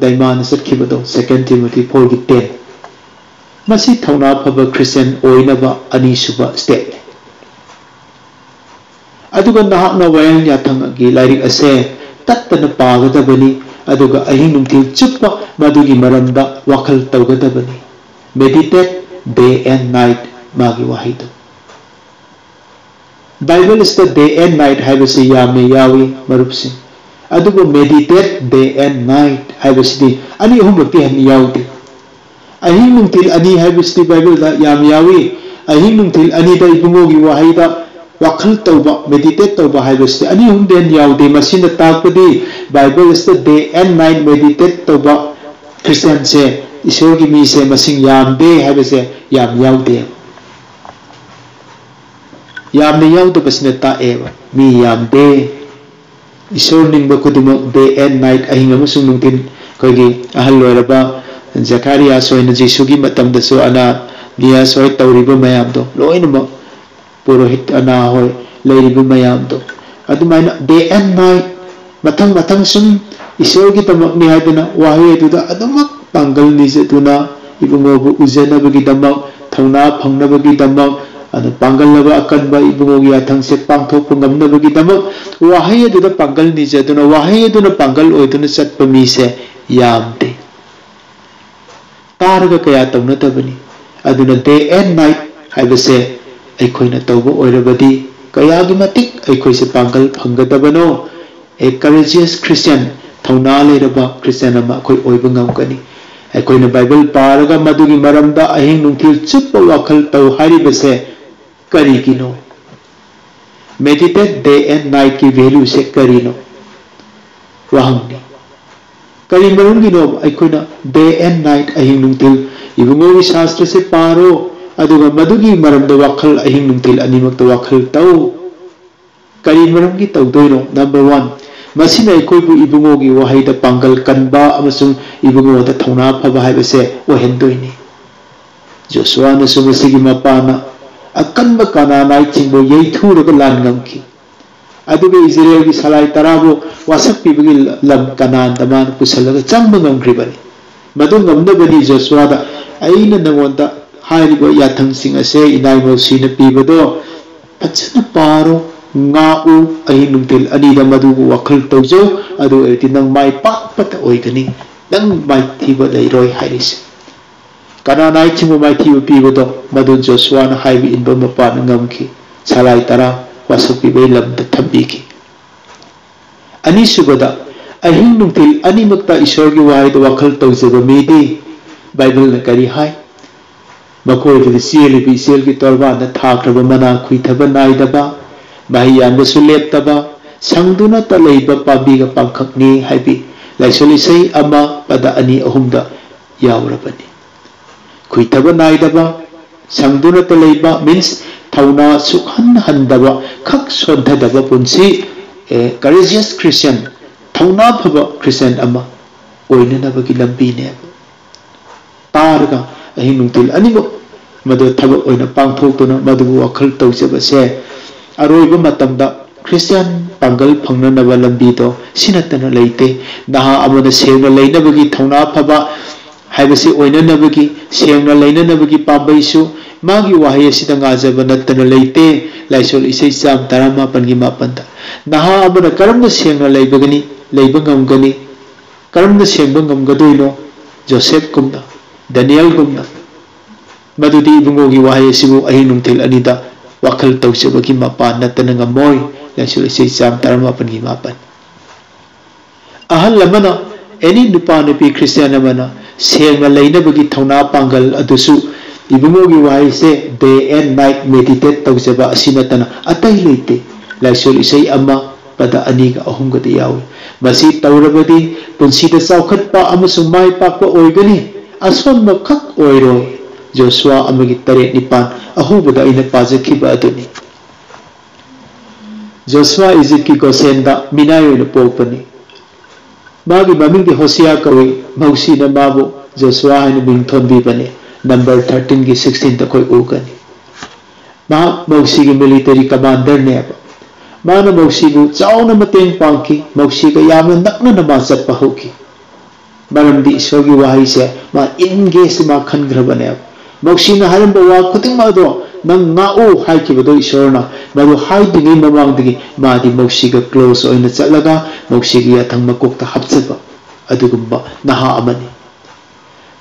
ꯗꯥꯏꯃꯥꯅ ꯆꯠꯈꯤꯕꯗꯣ, Second Timothy fourꯒꯤ ten꯫ ꯃꯁꯤ ꯊꯧꯅꯥ ꯐꯕ ꯈ꯭ꯔꯤꯁꯇꯤꯌꯥꯟ ꯑꯣꯏꯅꯕ ꯑꯅꯤꯁꯨꯕ stepꯅꯤ꯫ ꯑꯗꯨꯒ ꯅꯍꯥꯛꯅ ꯋꯥꯌꯦꯜ ꯌꯥꯊꯪꯒꯤ ꯂꯥꯏꯔꯤꯛ ꯑꯁꯦ ꯇꯠꯇꯅ ꯄꯥꯒꯗꯕꯅꯤ, ꯑꯗꯨꯒ ꯑꯍꯤꯡ ꯅꯨꯡꯊꯤꯜ ꯆꯨꯞꯄ ꯃꯗꯨꯒꯤ ꯃꯔꯝꯗ ꯋꯥꯈꯜ ꯇꯧꯒꯗꯕꯅꯤ꯫ Meditate day and night ꯃꯥꯒꯤ ꯋꯥꯍꯩꯗꯣ꯫ ꯕꯥꯏꯕꯜꯁꯤꯗ day and night ꯍꯥꯏꯕꯁꯤ ꯌꯥꯝꯅ ꯌꯥꯎꯏ ꯃꯔꯨꯞꯁꯤꯡ꯫ ꯑꯗꯨꯕꯨ meditate day and night ꯍꯥꯏꯕꯁꯤꯗꯤ ꯑꯅꯤ ꯑꯍꯨꯝꯂꯛꯇꯤ ꯍꯦꯟꯅ ꯌꯥꯎꯗꯦ꯫ ꯑꯍꯤꯡ ꯅꯨꯡꯊꯤꯜ ꯑꯅꯤ ꯍꯥꯏꯕꯁꯤꯗꯤ ꯕꯥꯏꯕꯜꯗ ꯌꯥꯝ ꯌꯥꯎꯏ꯫ ꯑꯍꯤꯡ ꯅꯨꯡꯊꯤꯜ ꯑꯅꯤꯗ ꯏꯕꯨꯡꯉꯣꯒꯤ ꯋꯥꯍꯩꯗ ꯋꯥꯈꯜ ꯇꯧꯕ, meditate ꯇꯧꯕ ꯍꯥꯏꯕꯁꯤꯗꯤ ꯑꯅꯤ ꯑꯍꯨꯝꯗꯤ ꯍꯦꯟꯅ ꯌꯥꯎꯗꯦ꯫ ꯃꯁꯤꯅ ꯇꯥꯛꯄꯗꯤ ꯕꯥꯏꯕꯜꯁꯤꯗ day and night meditate ꯇꯧꯕ ꯈ꯭ꯔꯤꯁꯇꯤꯌꯥꯟꯁꯦ, ꯏꯁꯣꯔꯒꯤ ꯃꯤꯁꯦ ꯃꯁꯤꯡ ꯌꯥꯝꯗꯦ ꯍꯥꯏꯕꯁꯦ ꯌꯥꯝ ꯌꯥꯎꯗꯦ꯫ ꯌꯥꯝꯅ ꯌꯥꯎꯗꯕꯁꯤꯅ ꯇꯥꯛꯑꯦꯕ ꯃꯤ ꯌꯥꯝꯗꯦ꯫ ꯏꯁꯣꯔ ꯅꯤꯡꯕ ꯈꯨꯗꯤꯡꯃꯛ day and night, ꯑꯍꯤꯡ ꯑꯃꯁꯨꯡ ꯅꯨꯡꯊꯤꯜ꯫ ꯑꯩꯈꯣꯏꯒꯤ ꯑꯍꯜ ꯑꯣꯏꯔꯕ ꯖꯀꯥꯔꯤꯌꯥꯁ ꯍꯣꯏꯅ ꯖꯤꯁꯨꯒꯤ ꯃꯇꯝꯗꯁꯨ ꯑꯅꯥꯅꯤꯌꯥꯁ ꯍꯣꯏ ꯇꯧꯔꯤꯕ ꯃꯌꯥꯝꯗꯣ ꯂꯣꯏꯅꯃꯛ, ꯄꯨꯔꯣꯍꯤꯠ ꯑꯅꯥ ꯍꯣꯏ ꯂꯩꯔꯤꯕ ꯃꯌꯥꯝꯗꯣ, ꯑꯗꯨꯃꯥꯏꯅ day and night ꯃꯊꯪ ꯃꯊꯪ ꯁꯨꯝ ꯏꯁꯣꯔꯒꯤꯗꯃꯛꯅꯤ ꯍꯥꯏꯗꯅ ꯋꯥꯍꯩ ꯑꯗꯨꯗ ꯑꯗꯨꯃꯛ ꯄꯥꯡꯒꯜ ꯅꯤꯖꯗꯨꯅ ꯏꯕꯨꯡꯉꯣꯕꯨ ꯎꯖꯅꯕꯒꯤꯗꯃꯛ, ꯊꯧꯅꯥ ꯐꯪꯅꯕꯒꯤꯗꯃꯛ, ꯑꯗꯨ ꯄꯥꯡꯒꯜꯂꯕ ꯑꯀꯟꯕ ꯏꯕꯨꯡꯉꯣꯒꯤ ꯌꯥꯊꯪꯁꯦ ꯄꯥꯡꯊꯣꯛꯄ ꯉꯝꯅꯕꯒꯤꯗꯃꯛ ꯋꯥꯍꯩ ꯑꯗꯨꯗ ꯄꯥꯡꯒꯜ ꯅꯤꯖꯗꯨꯅ, ꯋꯥꯍꯩ ꯑꯗꯨꯅ ꯄꯥꯡꯒꯜ ꯑꯣꯏꯗꯨꯅ ꯆꯠꯄ ꯃꯤꯁꯦ ꯌꯥꯝꯗꯦ꯫ ꯇꯥꯔꯒ ꯀꯌꯥ ꯇꯧꯅꯗꯕꯅꯤ꯫ ꯑꯗꯨꯅ day and night ꯍꯥꯏꯕꯁꯦ ꯑꯩꯈꯣꯏꯅ ꯇꯧꯕ ꯑꯣꯏꯔꯕꯗꯤ ꯀꯌꯥꯒꯤ ꯃꯇꯤꯛ ꯑꯩꯈꯣꯏꯁꯦ ꯄꯥꯡꯒꯜ ꯐꯪꯒꯗꯕꯅꯣ? A courageous Christian, ꯊꯧꯅꯥ ꯂꯩꯔꯕ ꯈ꯭ꯔꯤꯁꯇꯤꯌꯥꯟ ꯑꯃ ꯑꯩꯈꯣꯏ ꯑꯣꯏꯕ ꯉꯝꯒꯅꯤ꯫ ꯑꯩꯈꯣꯏꯅ ꯕꯥꯏꯕꯜ ꯄꯥꯔꯒ ꯃꯗꯨꯒꯤ ꯃꯔꯝꯗ ꯑꯍꯤꯡ ꯅꯨꯡꯊꯤꯜ ꯆꯨꯞꯄ ꯋꯥꯈꯜ ꯇꯧ ꯍꯥꯏꯔꯤꯕꯁꯦ ꯀꯔꯤꯒꯤꯅꯣ? Meditate day and night ꯀꯤ value ꯁꯦ ꯀꯔꯤꯅꯣ? ꯋꯥꯍꯪꯅꯤ꯫ ꯀꯔꯤ ꯃꯔꯝꯒꯤꯅꯣ ꯑꯩꯈꯣꯏꯅ day and night, ꯑꯍꯤꯡ ꯅꯨꯡꯊꯤꯜ, ꯏꯕꯨꯡꯉꯣꯒꯤ ꯁꯥꯁꯇ꯭ꯔꯁꯦ ꯄꯥꯔꯣ, ꯑꯗꯨꯒ ꯃꯗꯨꯒꯤ ꯃꯔꯝꯗ ꯋꯥꯈꯜ, ꯑꯍꯤꯡ ꯅꯨꯡꯊꯤꯜ ꯑꯅꯤꯃꯛꯇ ꯋꯥꯈꯜ ꯇꯧ? ꯀꯔꯤ ꯃꯔꯝꯒꯤ ꯇꯧꯗꯣꯏꯅꯣ? Number one, ꯃꯁꯤꯅ ꯑꯩꯈꯣꯏꯕꯨ ꯏꯕꯨꯡꯉꯣꯒꯤ ꯋꯥꯍꯩꯗ ꯄꯥꯡꯒꯜ ꯀꯟꯕ ꯑꯃꯁꯨꯡ ꯏꯕꯨꯡꯉꯣꯗ ꯊꯧꯅꯥ ꯐꯕ ꯍꯥꯏꯕꯁꯦ ꯑꯣꯏꯍꯟꯗꯣꯏꯅꯤ꯫ ꯖꯣꯁꯨꯋꯥꯅꯁꯨ ꯃꯁꯤꯒꯤ ꯃꯄꯥꯅ ꯑꯀꯟꯕ ꯀꯅꯥꯅꯥꯏꯠꯁꯤꯡꯕꯨ ꯌꯩꯊꯨꯔꯒ ꯂꯥꯟ ꯉꯝꯈꯤ꯫ ꯑꯗꯨꯒ ꯏꯖꯔꯦꯜꯒꯤ ꯁꯂꯥꯏ ꯇꯔꯥꯕꯨ ꯋꯥꯁꯛꯄꯤꯕꯒꯤ ꯂꯝ ꯀꯅꯥꯟꯗ ꯃꯥꯅ ꯄꯨꯁꯜꯂꯒ ꯆꯪꯕ ꯉꯝꯈ꯭ꯔꯤꯕꯅꯤ꯫ ꯃꯗꯨ ꯉꯝꯅꯕꯅꯤ ꯖꯣꯁꯨꯋꯥꯗ ꯑꯩꯅ ꯅꯉꯣꯟꯗ ꯍꯥꯏꯔꯤꯕ ꯌꯥꯊꯪꯁꯤꯡ ꯑꯁꯦ ꯏꯅꯥꯏ ꯃꯣꯁꯤꯅ ꯄꯤꯕꯗꯣ ꯐꯖꯅ ꯄꯥꯔꯣ, ꯉꯥꯛꯎ, ꯑꯍꯤꯡ ꯅꯨꯡꯊꯤꯜ ꯑꯅꯤꯗ ꯃꯗꯨꯕꯨ ꯋꯥꯈꯜ ꯇꯧꯖꯧ, ꯑꯗꯨ ꯑꯣꯏꯔꯗꯤ ꯅꯪ ꯃꯥꯏ ꯄꯥꯛꯄꯇ ꯑꯣꯏꯒꯅꯤ, ꯅꯪ ꯃꯥꯏꯊꯤꯕ ꯂꯩꯔꯣꯏ ꯍꯥꯏꯔꯤꯁꯦ꯫ ꯀꯅꯥꯅꯥꯏꯠꯁꯤꯡꯕꯨ ꯃꯥꯏꯊꯤꯕ ꯄꯤꯕꯗꯣ ꯃꯗꯨ ꯖꯣꯁꯨꯋꯥꯅ ꯍꯥꯏꯕ ꯏꯟꯕ ꯃꯄꯥꯟ ꯉꯝꯈꯤ꯫ ꯁꯂꯥꯏ ꯇꯔꯥ ꯋꯥꯁꯛꯄꯤꯕꯒꯤ ꯂꯝꯗ ꯊꯝꯕꯤꯈꯤ꯫ ꯑꯅꯤꯁꯨꯕꯗ, ꯑꯍꯤꯡ ꯅꯨꯡꯊꯤꯜ ꯑꯅꯤꯃꯛꯇ ꯏꯁꯣꯔꯒꯤ ꯋꯥꯍꯩꯗ ꯋꯥꯈꯜ ꯇꯧꯖꯕ ꯃꯤꯗꯤ ꯕꯥꯏꯕꯜꯅ ꯀꯔꯤ ꯍꯥꯏ? ꯃꯈꯣꯏꯗꯨꯗ ꯆꯦꯜꯂꯤꯕ ꯏꯆꯦꯜꯒꯤ ꯇꯣꯔꯕꯥꯟꯗ ꯊꯥꯈ꯭ꯔꯕ ꯃꯅꯥ ꯈꯨꯏꯊꯕ ꯅꯥꯏꯗꯕ, ꯃꯍꯩ ꯌꯥꯟꯕꯁꯨ ꯂꯦꯞꯇꯕ, ꯁꯪꯗꯨꯅꯇ ꯂꯩꯕ ꯄꯥꯝꯕꯤꯒ ꯄꯥꯡꯈꯛꯅꯤ ꯍꯥꯏꯕꯤ ꯂꯥꯏꯁꯣꯟ ꯏꯁꯩ ꯑꯃ ꯄꯗ ꯑꯅꯤ ꯑꯍꯨꯝꯗ ꯌꯥꯎꯔꯕꯅꯤ꯫ ꯈꯨꯏꯊꯕ ꯅꯥꯏꯗꯕ, ꯁꯪꯗꯨꯅꯇ ꯂꯩꯕ means ꯊꯧꯅꯥ ꯁꯨꯛꯍꯟ ꯍꯟꯗꯕ, ꯈꯛ ꯁꯣꯟꯊꯗꯕ ꯄꯨꯟꯁꯤ, ꯑꯦ, courageous Christian, ꯊꯧꯅꯥ ꯐꯕ ꯈ꯭ꯔꯤꯁꯇꯤꯌꯥꯟ ꯑꯃ ꯑꯣꯏꯅꯅꯕꯒꯤ ꯂꯝꯕꯤꯅꯦꯕ꯫ ꯇꯥꯔꯒ ꯑꯍꯤꯡ ꯅꯨꯡꯊꯤꯜ ꯑꯅꯤꯃꯛ ꯃꯗꯨ ꯊꯕꯛ ꯑꯣꯏꯅ ꯄꯥꯡꯊꯣꯛꯇꯨꯅ ꯃꯗꯨꯕꯨ ꯋꯥꯈꯜ ꯇꯧꯖꯕꯁꯦ ꯑꯔꯣꯏꯕ ꯃꯇꯝꯗ ꯈ꯭ꯔꯤꯁꯇꯤꯌꯥꯟ ꯄꯥꯡꯒꯜ ꯐꯪꯅꯅꯕ ꯂꯝꯕꯤꯗꯣ ꯁꯤ ꯅꯠꯇꯅ ꯂꯩꯇꯦ꯫ ꯅꯍꯥ ꯑꯃꯅ ꯁꯦꯡꯅ ꯂꯩꯅꯕꯒꯤ ꯊꯧꯅꯥ ꯐꯕ ꯍꯥꯏꯕꯁꯤ ꯑꯣꯏꯅꯅꯕꯒꯤ, ꯁꯦꯡꯅ ꯂꯩꯅꯅꯕꯒꯤ ꯄꯥꯝꯕꯩꯁꯨ ꯃꯥꯒꯤ ꯋꯥꯍꯩ ꯑꯁꯤꯗ ꯉꯥꯖꯕ ꯅꯠꯇꯅ ꯂꯩꯇꯦ꯫ ꯂꯥꯏꯁꯣꯟ ꯏꯁꯩ ꯆꯥꯝ ꯇꯔꯥꯃꯥꯄꯟꯒꯤ ꯃꯥꯄꯟꯗ꯫ ꯅꯍꯥ ꯑꯃꯅ ꯀꯔꯝꯅ ꯁꯦꯡꯅ ꯂꯩꯕꯒꯅꯤ, ꯂꯩꯕ ꯉꯝꯒꯅꯤ? ꯀꯔꯝꯅ ꯁꯦꯡꯕ ꯉꯝꯒꯗꯣꯏꯅꯣ? ꯖꯣꯁꯦꯐꯀꯨꯝꯅ, ꯗꯥꯅꯤꯌꯦꯜꯒꯨꯝꯅ꯫ ꯃꯗꯨꯗꯤ ꯏꯕꯨꯡꯉꯣꯒꯤ ꯋꯥꯍꯩ ꯑꯁꯤꯕꯨ ꯑꯍꯤꯡ ꯅꯨꯡꯊꯤꯜ ꯑꯅꯤꯗ ꯋꯥꯈꯜ ꯇꯧꯖꯕꯒꯤ ꯃꯄꯥꯟ ꯅꯠꯇꯅ ꯉꯝꯃꯣꯏ꯫ ꯂꯥꯏꯁꯣꯜ ꯏꯁꯩ ꯆꯥꯝ ꯇꯔꯥꯃꯥꯄꯟꯒꯤ ꯃꯥꯄꯟ꯫ ꯑꯍꯜ ꯑꯃꯅ, ꯑꯦꯅꯤ ꯅꯨꯄꯥ ꯅꯨꯄꯤ ꯈ꯭ꯔꯤꯁꯇꯤꯌꯥꯟ ꯑꯃꯅ ꯁꯦꯡꯅ ꯂꯩꯅꯕꯒꯤ ꯊꯧꯅꯥ ꯄꯥꯡꯒꯜ ꯑꯗꯨꯁꯨ ꯏꯕꯨꯡꯉꯣꯒꯤ ꯋꯥꯍꯩꯁꯦ day and night meditate ꯇꯧꯖꯕ ꯑꯁꯤ ꯅꯠꯇꯅ ꯑꯇꯩ ꯂꯩꯇꯦ꯫ ꯂꯥꯏꯁꯣꯜ ꯏꯁꯩ ꯑꯃ ꯄꯗ ꯑꯅꯤꯒ ꯑꯍꯨꯝꯒꯗꯤ ꯌꯥꯎꯏ꯫ ꯃꯁꯤ ꯇꯧꯔꯕꯗꯤ ꯄꯨꯟꯁꯤꯗ ꯆꯥꯎꯈꯠꯄ ꯑꯃꯁꯨꯡ ꯃꯥꯏ ꯄꯥꯛꯄ ꯑꯣꯏꯒꯅꯤ, ꯑꯁꯣꯟꯕ ꯈꯛ ꯑꯣꯏꯔꯣꯏ꯫ ꯖꯣꯁꯨꯋꯥ ꯑꯃꯒꯤ ꯇꯔꯦꯠ ꯅꯤꯄꯥꯟ ꯑꯍꯧꯕꯗ ꯑꯩꯅ ꯄꯥꯖꯈꯤꯕ ꯑꯗꯨꯅꯤ꯫ ꯖꯣꯁꯨꯋꯥ ꯏꯖꯤꯞꯀꯤ ꯒꯣꯁꯦꯟꯗ ꯃꯤꯅꯥꯏ ꯑꯣꯏꯅ ꯄꯣꯛꯄꯅꯤ꯫ ꯃꯥꯒꯤ ꯃꯃꯤꯡꯗꯤ ꯍꯣꯁꯤꯌꯥ ꯀꯧꯏ꯫ ꯃꯧꯁꯤꯅ ꯃꯥꯕꯨ ꯖꯣꯁꯨꯋꯥ ꯍꯥꯏꯅ ꯃꯤꯡ ꯊꯣꯟꯕꯤꯕꯅꯤ꯫ ꯅꯝꯕꯔ ꯊꯥꯔꯇꯤꯟꯒꯤ ꯁꯤꯛꯁꯇꯤꯟꯗ ꯑꯩꯈꯣꯏ ꯎꯒꯅꯤ꯫ ꯃꯍꯥꯛ ꯃꯧꯁꯤꯒꯤ ꯃꯤꯂꯤꯇꯔꯤ ꯀꯃꯥꯟꯗꯔꯅꯦꯕ꯫ ꯃꯥꯅ ꯃꯧꯁꯤꯕꯨ ꯆꯥꯎꯅ ꯃꯇꯦꯡ ꯄꯥꯡꯈꯤ꯫ ꯃꯧꯁꯤꯒ ꯌꯥꯝꯅ ꯅꯛꯅꯅ ꯃꯥ ꯆꯠꯄ ꯍꯧꯈꯤ꯫ ꯃꯔꯝꯗꯤ ꯏꯁꯣꯔꯒꯤ ꯋꯥꯍꯩꯁꯦ ꯃꯥ ꯏꯟꯒꯦꯁꯤ ꯃꯥ ꯈꯟꯈ꯭ꯔꯕꯅꯦꯕ꯫ ꯃꯧꯁꯤꯅ ꯍꯥꯏꯔꯝꯕ ꯋꯥ ꯈꯨꯗꯤꯡꯃꯛ ꯑꯗꯣ ꯅꯪ ꯉꯥꯛꯎ ꯍꯥꯏꯈꯤꯕꯗꯣ ꯏꯁꯣꯔꯅ, ꯃꯗꯨ ꯍꯥꯏꯗ꯭ꯔꯤꯉꯩ ꯃꯃꯥꯡꯗꯒꯤ ꯃꯥꯗꯤ ꯃꯧꯁꯤꯒ ꯀ꯭ꯂꯣꯁ ꯑꯣꯏꯅ ꯆꯠꯂꯒ ꯃꯧꯁꯤꯒꯤ ꯌꯥꯊꯪ ꯃꯀꯣꯛꯇ ꯍꯥꯞꯆꯕ ꯑꯗꯨꯒꯨꯝꯕ ꯅꯍꯥ ꯑꯃꯅꯤ꯫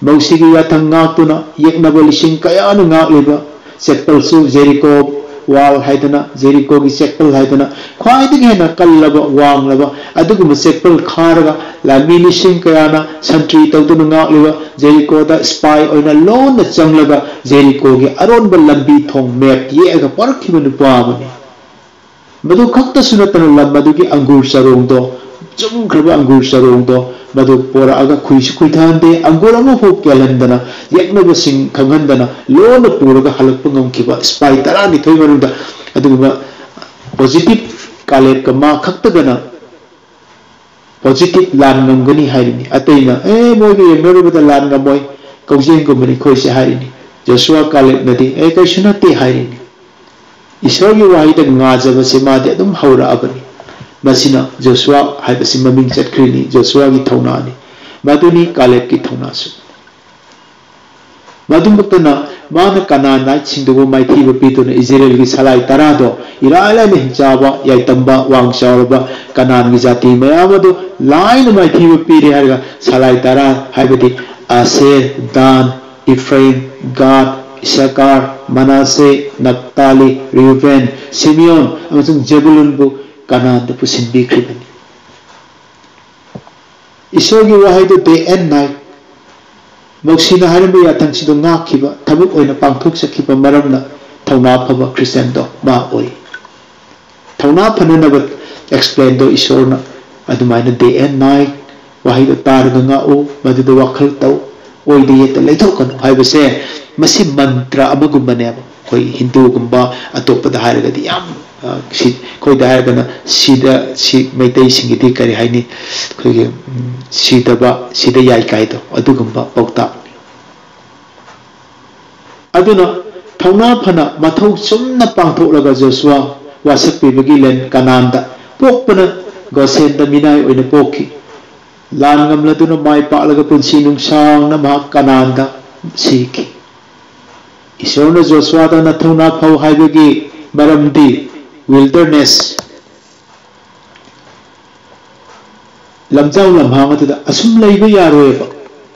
ꯃꯧꯁꯤꯒꯤ ꯌꯥꯊꯪ ꯉꯥꯛꯇꯨꯅ ꯌꯦꯛꯅꯕ ꯂꯤꯁꯤꯡ ꯀꯌꯥꯅ ꯉꯥꯛꯂꯤꯕ ꯆꯦꯛꯄꯜꯁꯨ ꯖꯦꯔꯤꯀꯣ ꯋꯥꯜ ꯍꯥꯏꯗꯅ, ꯖꯦꯔꯤꯀꯣꯒꯤ ꯆꯦꯛꯄꯜ ꯍꯥꯏꯗꯅ ꯈ꯭ꯋꯥꯏꯗꯒꯤ ꯍꯦꯟꯅ ꯀꯜꯂꯕ, ꯋꯥꯡꯂꯕ ꯑꯗꯨꯒꯨꯝꯕ ꯆꯦꯛꯄꯜ ꯈꯥꯔꯒ ꯂꯥꯟꯃꯤ ꯂꯤꯁꯤꯡ ꯀꯌꯥꯅ ꯁꯟꯇ꯭ꯔꯤ ꯇꯧꯗꯨꯅ ꯉꯥꯛꯂꯤꯕ ꯖꯦꯔꯤꯀꯣꯗ ꯁ꯭ꯄꯥꯏ ꯑꯣꯏꯅ ꯂꯣꯟꯅ ꯆꯪꯂꯒ ꯖꯦꯔꯤꯀꯣꯒꯤ ꯑꯔꯣꯟꯕ ꯂꯝꯕꯤ ꯊꯣꯡ ꯃꯦꯞ ꯌꯦꯛꯑꯒ ꯄꯣꯔꯛꯈꯤꯕ ꯅꯨꯄꯥ ꯑꯃꯅꯤ꯫ ꯃꯗꯨ ꯈꯛꯇꯁꯨ ꯅꯠꯇꯅ ꯂꯝ ꯑꯗꯨꯒꯤ ꯑꯪꯒꯨꯔ ꯆꯔꯣꯡꯗꯣ, ꯆꯨꯝꯈ꯭ꯔꯕ ꯑꯪꯒꯨꯔ ꯆꯔꯣꯡꯗꯣ, ꯃꯗꯨ ꯄꯣꯔꯛꯑꯒ ꯈꯨꯏꯁꯨ ꯈꯨꯏꯊꯍꯟꯗꯦ, ꯑꯪꯒꯨꯔ ꯑꯃꯐꯥꯎ ꯀꯦꯜꯍꯟꯗꯅ, ꯌꯦꯛꯅꯕꯁꯤꯡ ꯈꯪꯍꯟꯗꯅ ꯂꯣꯟꯅ ꯄꯨꯔꯒ ꯍꯜꯂꯛꯄ ꯉꯝꯈꯤꯕ ꯁꯤꯐꯥꯏ ꯇꯔꯥꯅꯤꯊꯣꯏ ꯃꯅꯨꯡꯗ ꯑꯗꯨꯒꯨꯝꯕ ꯄꯣꯖꯤꯇꯤꯚ ꯀꯥꯂꯦꯕꯀ ꯃꯥ ꯈꯛꯇꯒꯅ ꯄꯣꯖꯤꯇꯤꯚ ꯂꯥꯟ ꯉꯝꯒꯅꯤ ꯍꯥꯏꯔꯤꯅꯤ꯫ ꯑꯇꯩꯅ, "ꯑꯦ, ꯃꯣꯏꯒ ꯌꯦꯡꯅꯔꯨꯕꯗ ꯂꯥꯟ ꯉꯝꯃꯣꯏ, ꯀꯧꯖꯦꯡꯒꯨꯝꯕꯅꯤ ꯑꯩꯈꯣꯏꯁꯦ" ꯍꯥꯏꯔꯤꯅꯤ꯫ ꯖꯣꯁꯨꯋꯥ ꯀꯥꯂꯦꯕꯅꯗꯤ, "ꯑꯦ, ꯀꯩꯁꯨ ꯅꯠꯇꯦ" ꯍꯥꯏꯔꯤꯅꯤ꯫ ꯏꯁꯣꯔꯒꯤ ꯋꯥꯍꯩꯗ ꯉꯥꯖꯕꯁꯦ ꯃꯥꯗꯤ ꯑꯗꯨꯝ ꯍꯧꯔꯛꯑꯕꯅꯤ꯫ ꯃꯁꯤꯅ ꯖꯣꯁꯨꯋꯥ ꯍꯥꯏꯕꯁꯤ ꯃꯃꯤꯡ ꯆꯠꯈ꯭ꯔꯤꯅꯤ, ꯖꯣꯁꯨꯋꯥꯒꯤ ꯊꯧꯅꯥꯅꯤ꯫ ꯃꯗꯨꯅꯤ ꯀꯥꯂꯦꯕꯀꯤ ꯊꯧꯅꯥꯁꯨ꯫ ꯃꯗꯨꯃꯛꯇꯅ ꯃꯥꯅ ꯀꯅꯥꯅꯥꯏꯠꯁꯤꯡꯗꯨꯕꯨ ꯃꯥꯏꯊꯤꯕ ꯄꯤꯗꯨꯅ ꯏꯖꯔꯦꯜꯒꯤ ꯁꯂꯥꯏ ꯇꯔꯥꯗꯣ ꯏꯔꯥꯏ ꯂꯥꯏꯅ ꯍꯤꯡꯆꯥꯕ, ꯌꯥꯏꯇꯝꯕ, ꯋꯥꯡ ꯆꯥꯎꯔꯕ ꯀꯅꯥꯟꯒꯤ ꯖꯥꯇꯤ ꯃꯌꯥꯝ ꯑꯗꯨ ꯂꯥꯏꯅ ꯃꯥꯏꯊꯤꯕ ꯄꯤꯔꯦ ꯍꯥꯏꯔꯒ ꯁꯂꯥꯏ ꯇꯔꯥ ꯍꯥꯏꯕꯗꯤ ꯑꯁꯦꯔ, ꯗꯥꯟ, ꯏꯐ꯭ꯔꯥꯏꯝ, ꯒꯥꯗ, ꯏꯁꯥꯀꯥꯔ, ꯃꯅꯥꯁꯦ, ꯅꯞꯇꯥꯂꯤ, ꯔꯤꯎꯕꯦꯟ, ꯁꯤꯃꯤꯌꯣꯟ ꯑꯃꯁꯨꯡ ꯖꯦꯕꯨꯂꯨꯟꯕꯨ ꯀꯅꯥꯟꯗ ꯄꯨꯁꯤꯟꯕꯤꯈ꯭ꯔꯤꯕꯅꯤ꯫ ꯏꯁꯣꯔꯒꯤ ꯋꯥꯍꯩꯗꯨ day and night ꯃꯧꯁꯤꯅ ꯍꯥꯏꯔꯝꯕ ꯌꯥꯊꯪꯁꯤꯗ ꯉꯥꯛꯈꯤꯕ, ꯊꯕꯛ ꯑꯣꯏꯅ ꯄꯥꯡꯊꯣꯛꯆꯈꯤꯕ ꯃꯔꯝꯅ ꯊꯧꯅꯥ ꯐꯕ ꯈ꯭ꯔꯤꯁꯇꯤꯌꯥꯟꯗꯣ ꯃꯥ ꯑꯣꯏ꯫ ꯊꯧꯅꯥ ꯐꯅꯅꯕ explainꯗꯣ ꯏꯁꯣꯔꯅ ꯑꯗꯨꯃꯥꯏꯅ day and night ꯋꯥꯍꯩꯗꯣ ꯇꯥꯔꯒ ꯉꯥꯛꯎ, ꯃꯗꯨꯗ ꯋꯥꯈꯜ ꯇꯧ, ꯑꯣꯏꯗ ꯌꯦꯠꯇ ꯂꯩꯊꯣꯛꯀꯅꯨ ꯍꯥꯏꯕꯁꯦ, ꯃꯁꯤ ꯃꯟꯇ꯭ꯔ ꯑꯃꯒꯨꯝꯕꯅꯦꯕ꯫ ꯑꯩꯈꯣꯏ ꯍꯤꯟꯗꯨꯒꯨꯝꯕ, ꯑꯇꯣꯞꯄꯗ ꯍꯥꯏꯔꯒꯗꯤ ꯌꯥꯝ, ꯑ, ꯁꯤ, ꯑꯩꯈꯣꯏꯗ ꯍꯥꯏꯔꯒꯅ ꯁꯤꯗ, ꯁꯤ ꯃꯩꯇꯩꯁꯤꯡꯒꯤꯗꯤ ꯀꯔꯤ ꯍꯥꯏꯅꯤ, ꯑꯩꯈꯣꯏꯒꯤ, ꯎꯝ, ꯁꯤꯗꯕ, ꯁꯤꯗ ꯌꯥꯏ ꯀꯥꯏꯗꯣ, ꯑꯗꯨꯒꯨꯝꯕ ꯄꯥꯎꯇꯥꯛꯅꯤ꯫ ꯑꯗꯨꯅ ꯊꯧꯅꯥ ꯐꯅ ꯃꯊꯧ ꯆꯨꯝꯅ ꯄꯥꯡꯊꯣꯛꯂꯒ ꯖꯣꯁꯨꯋꯥ ꯋꯥꯁꯛꯄꯤꯕꯒꯤ ꯂꯦꯟ ꯀꯅꯥꯟꯗ ꯄꯣꯛꯄꯅ ꯒꯣꯁꯦꯟꯗ ꯃꯤꯅꯥꯏ ꯑꯣꯏꯅ ꯄꯣꯛꯈꯤ꯫ ꯂꯥꯟ ꯉꯝꯂꯗꯨꯅ ꯃꯥꯏ ꯄꯥꯛꯂꯒ ꯄꯨꯟꯁꯤ ꯅꯨꯡꯁꯥꯡꯅ ꯃꯍꯥꯛ ꯀꯅꯥꯟꯗ ꯁꯤꯈꯤ꯫ ꯏꯁꯣꯔꯅ ꯖꯣꯁꯨꯋꯥꯗ "ꯅꯊꯧꯅꯥ ꯐꯧ" ꯍꯥꯏꯕꯒꯤ ꯃꯔꯝꯗꯤ wilderness, ꯂꯝꯖꯥꯎ ꯂꯝꯍꯥꯡ ꯑꯗꯨꯗ ꯑꯁꯨꯝ ꯂꯩꯕ ꯌꯥꯔꯣꯏꯕ꯫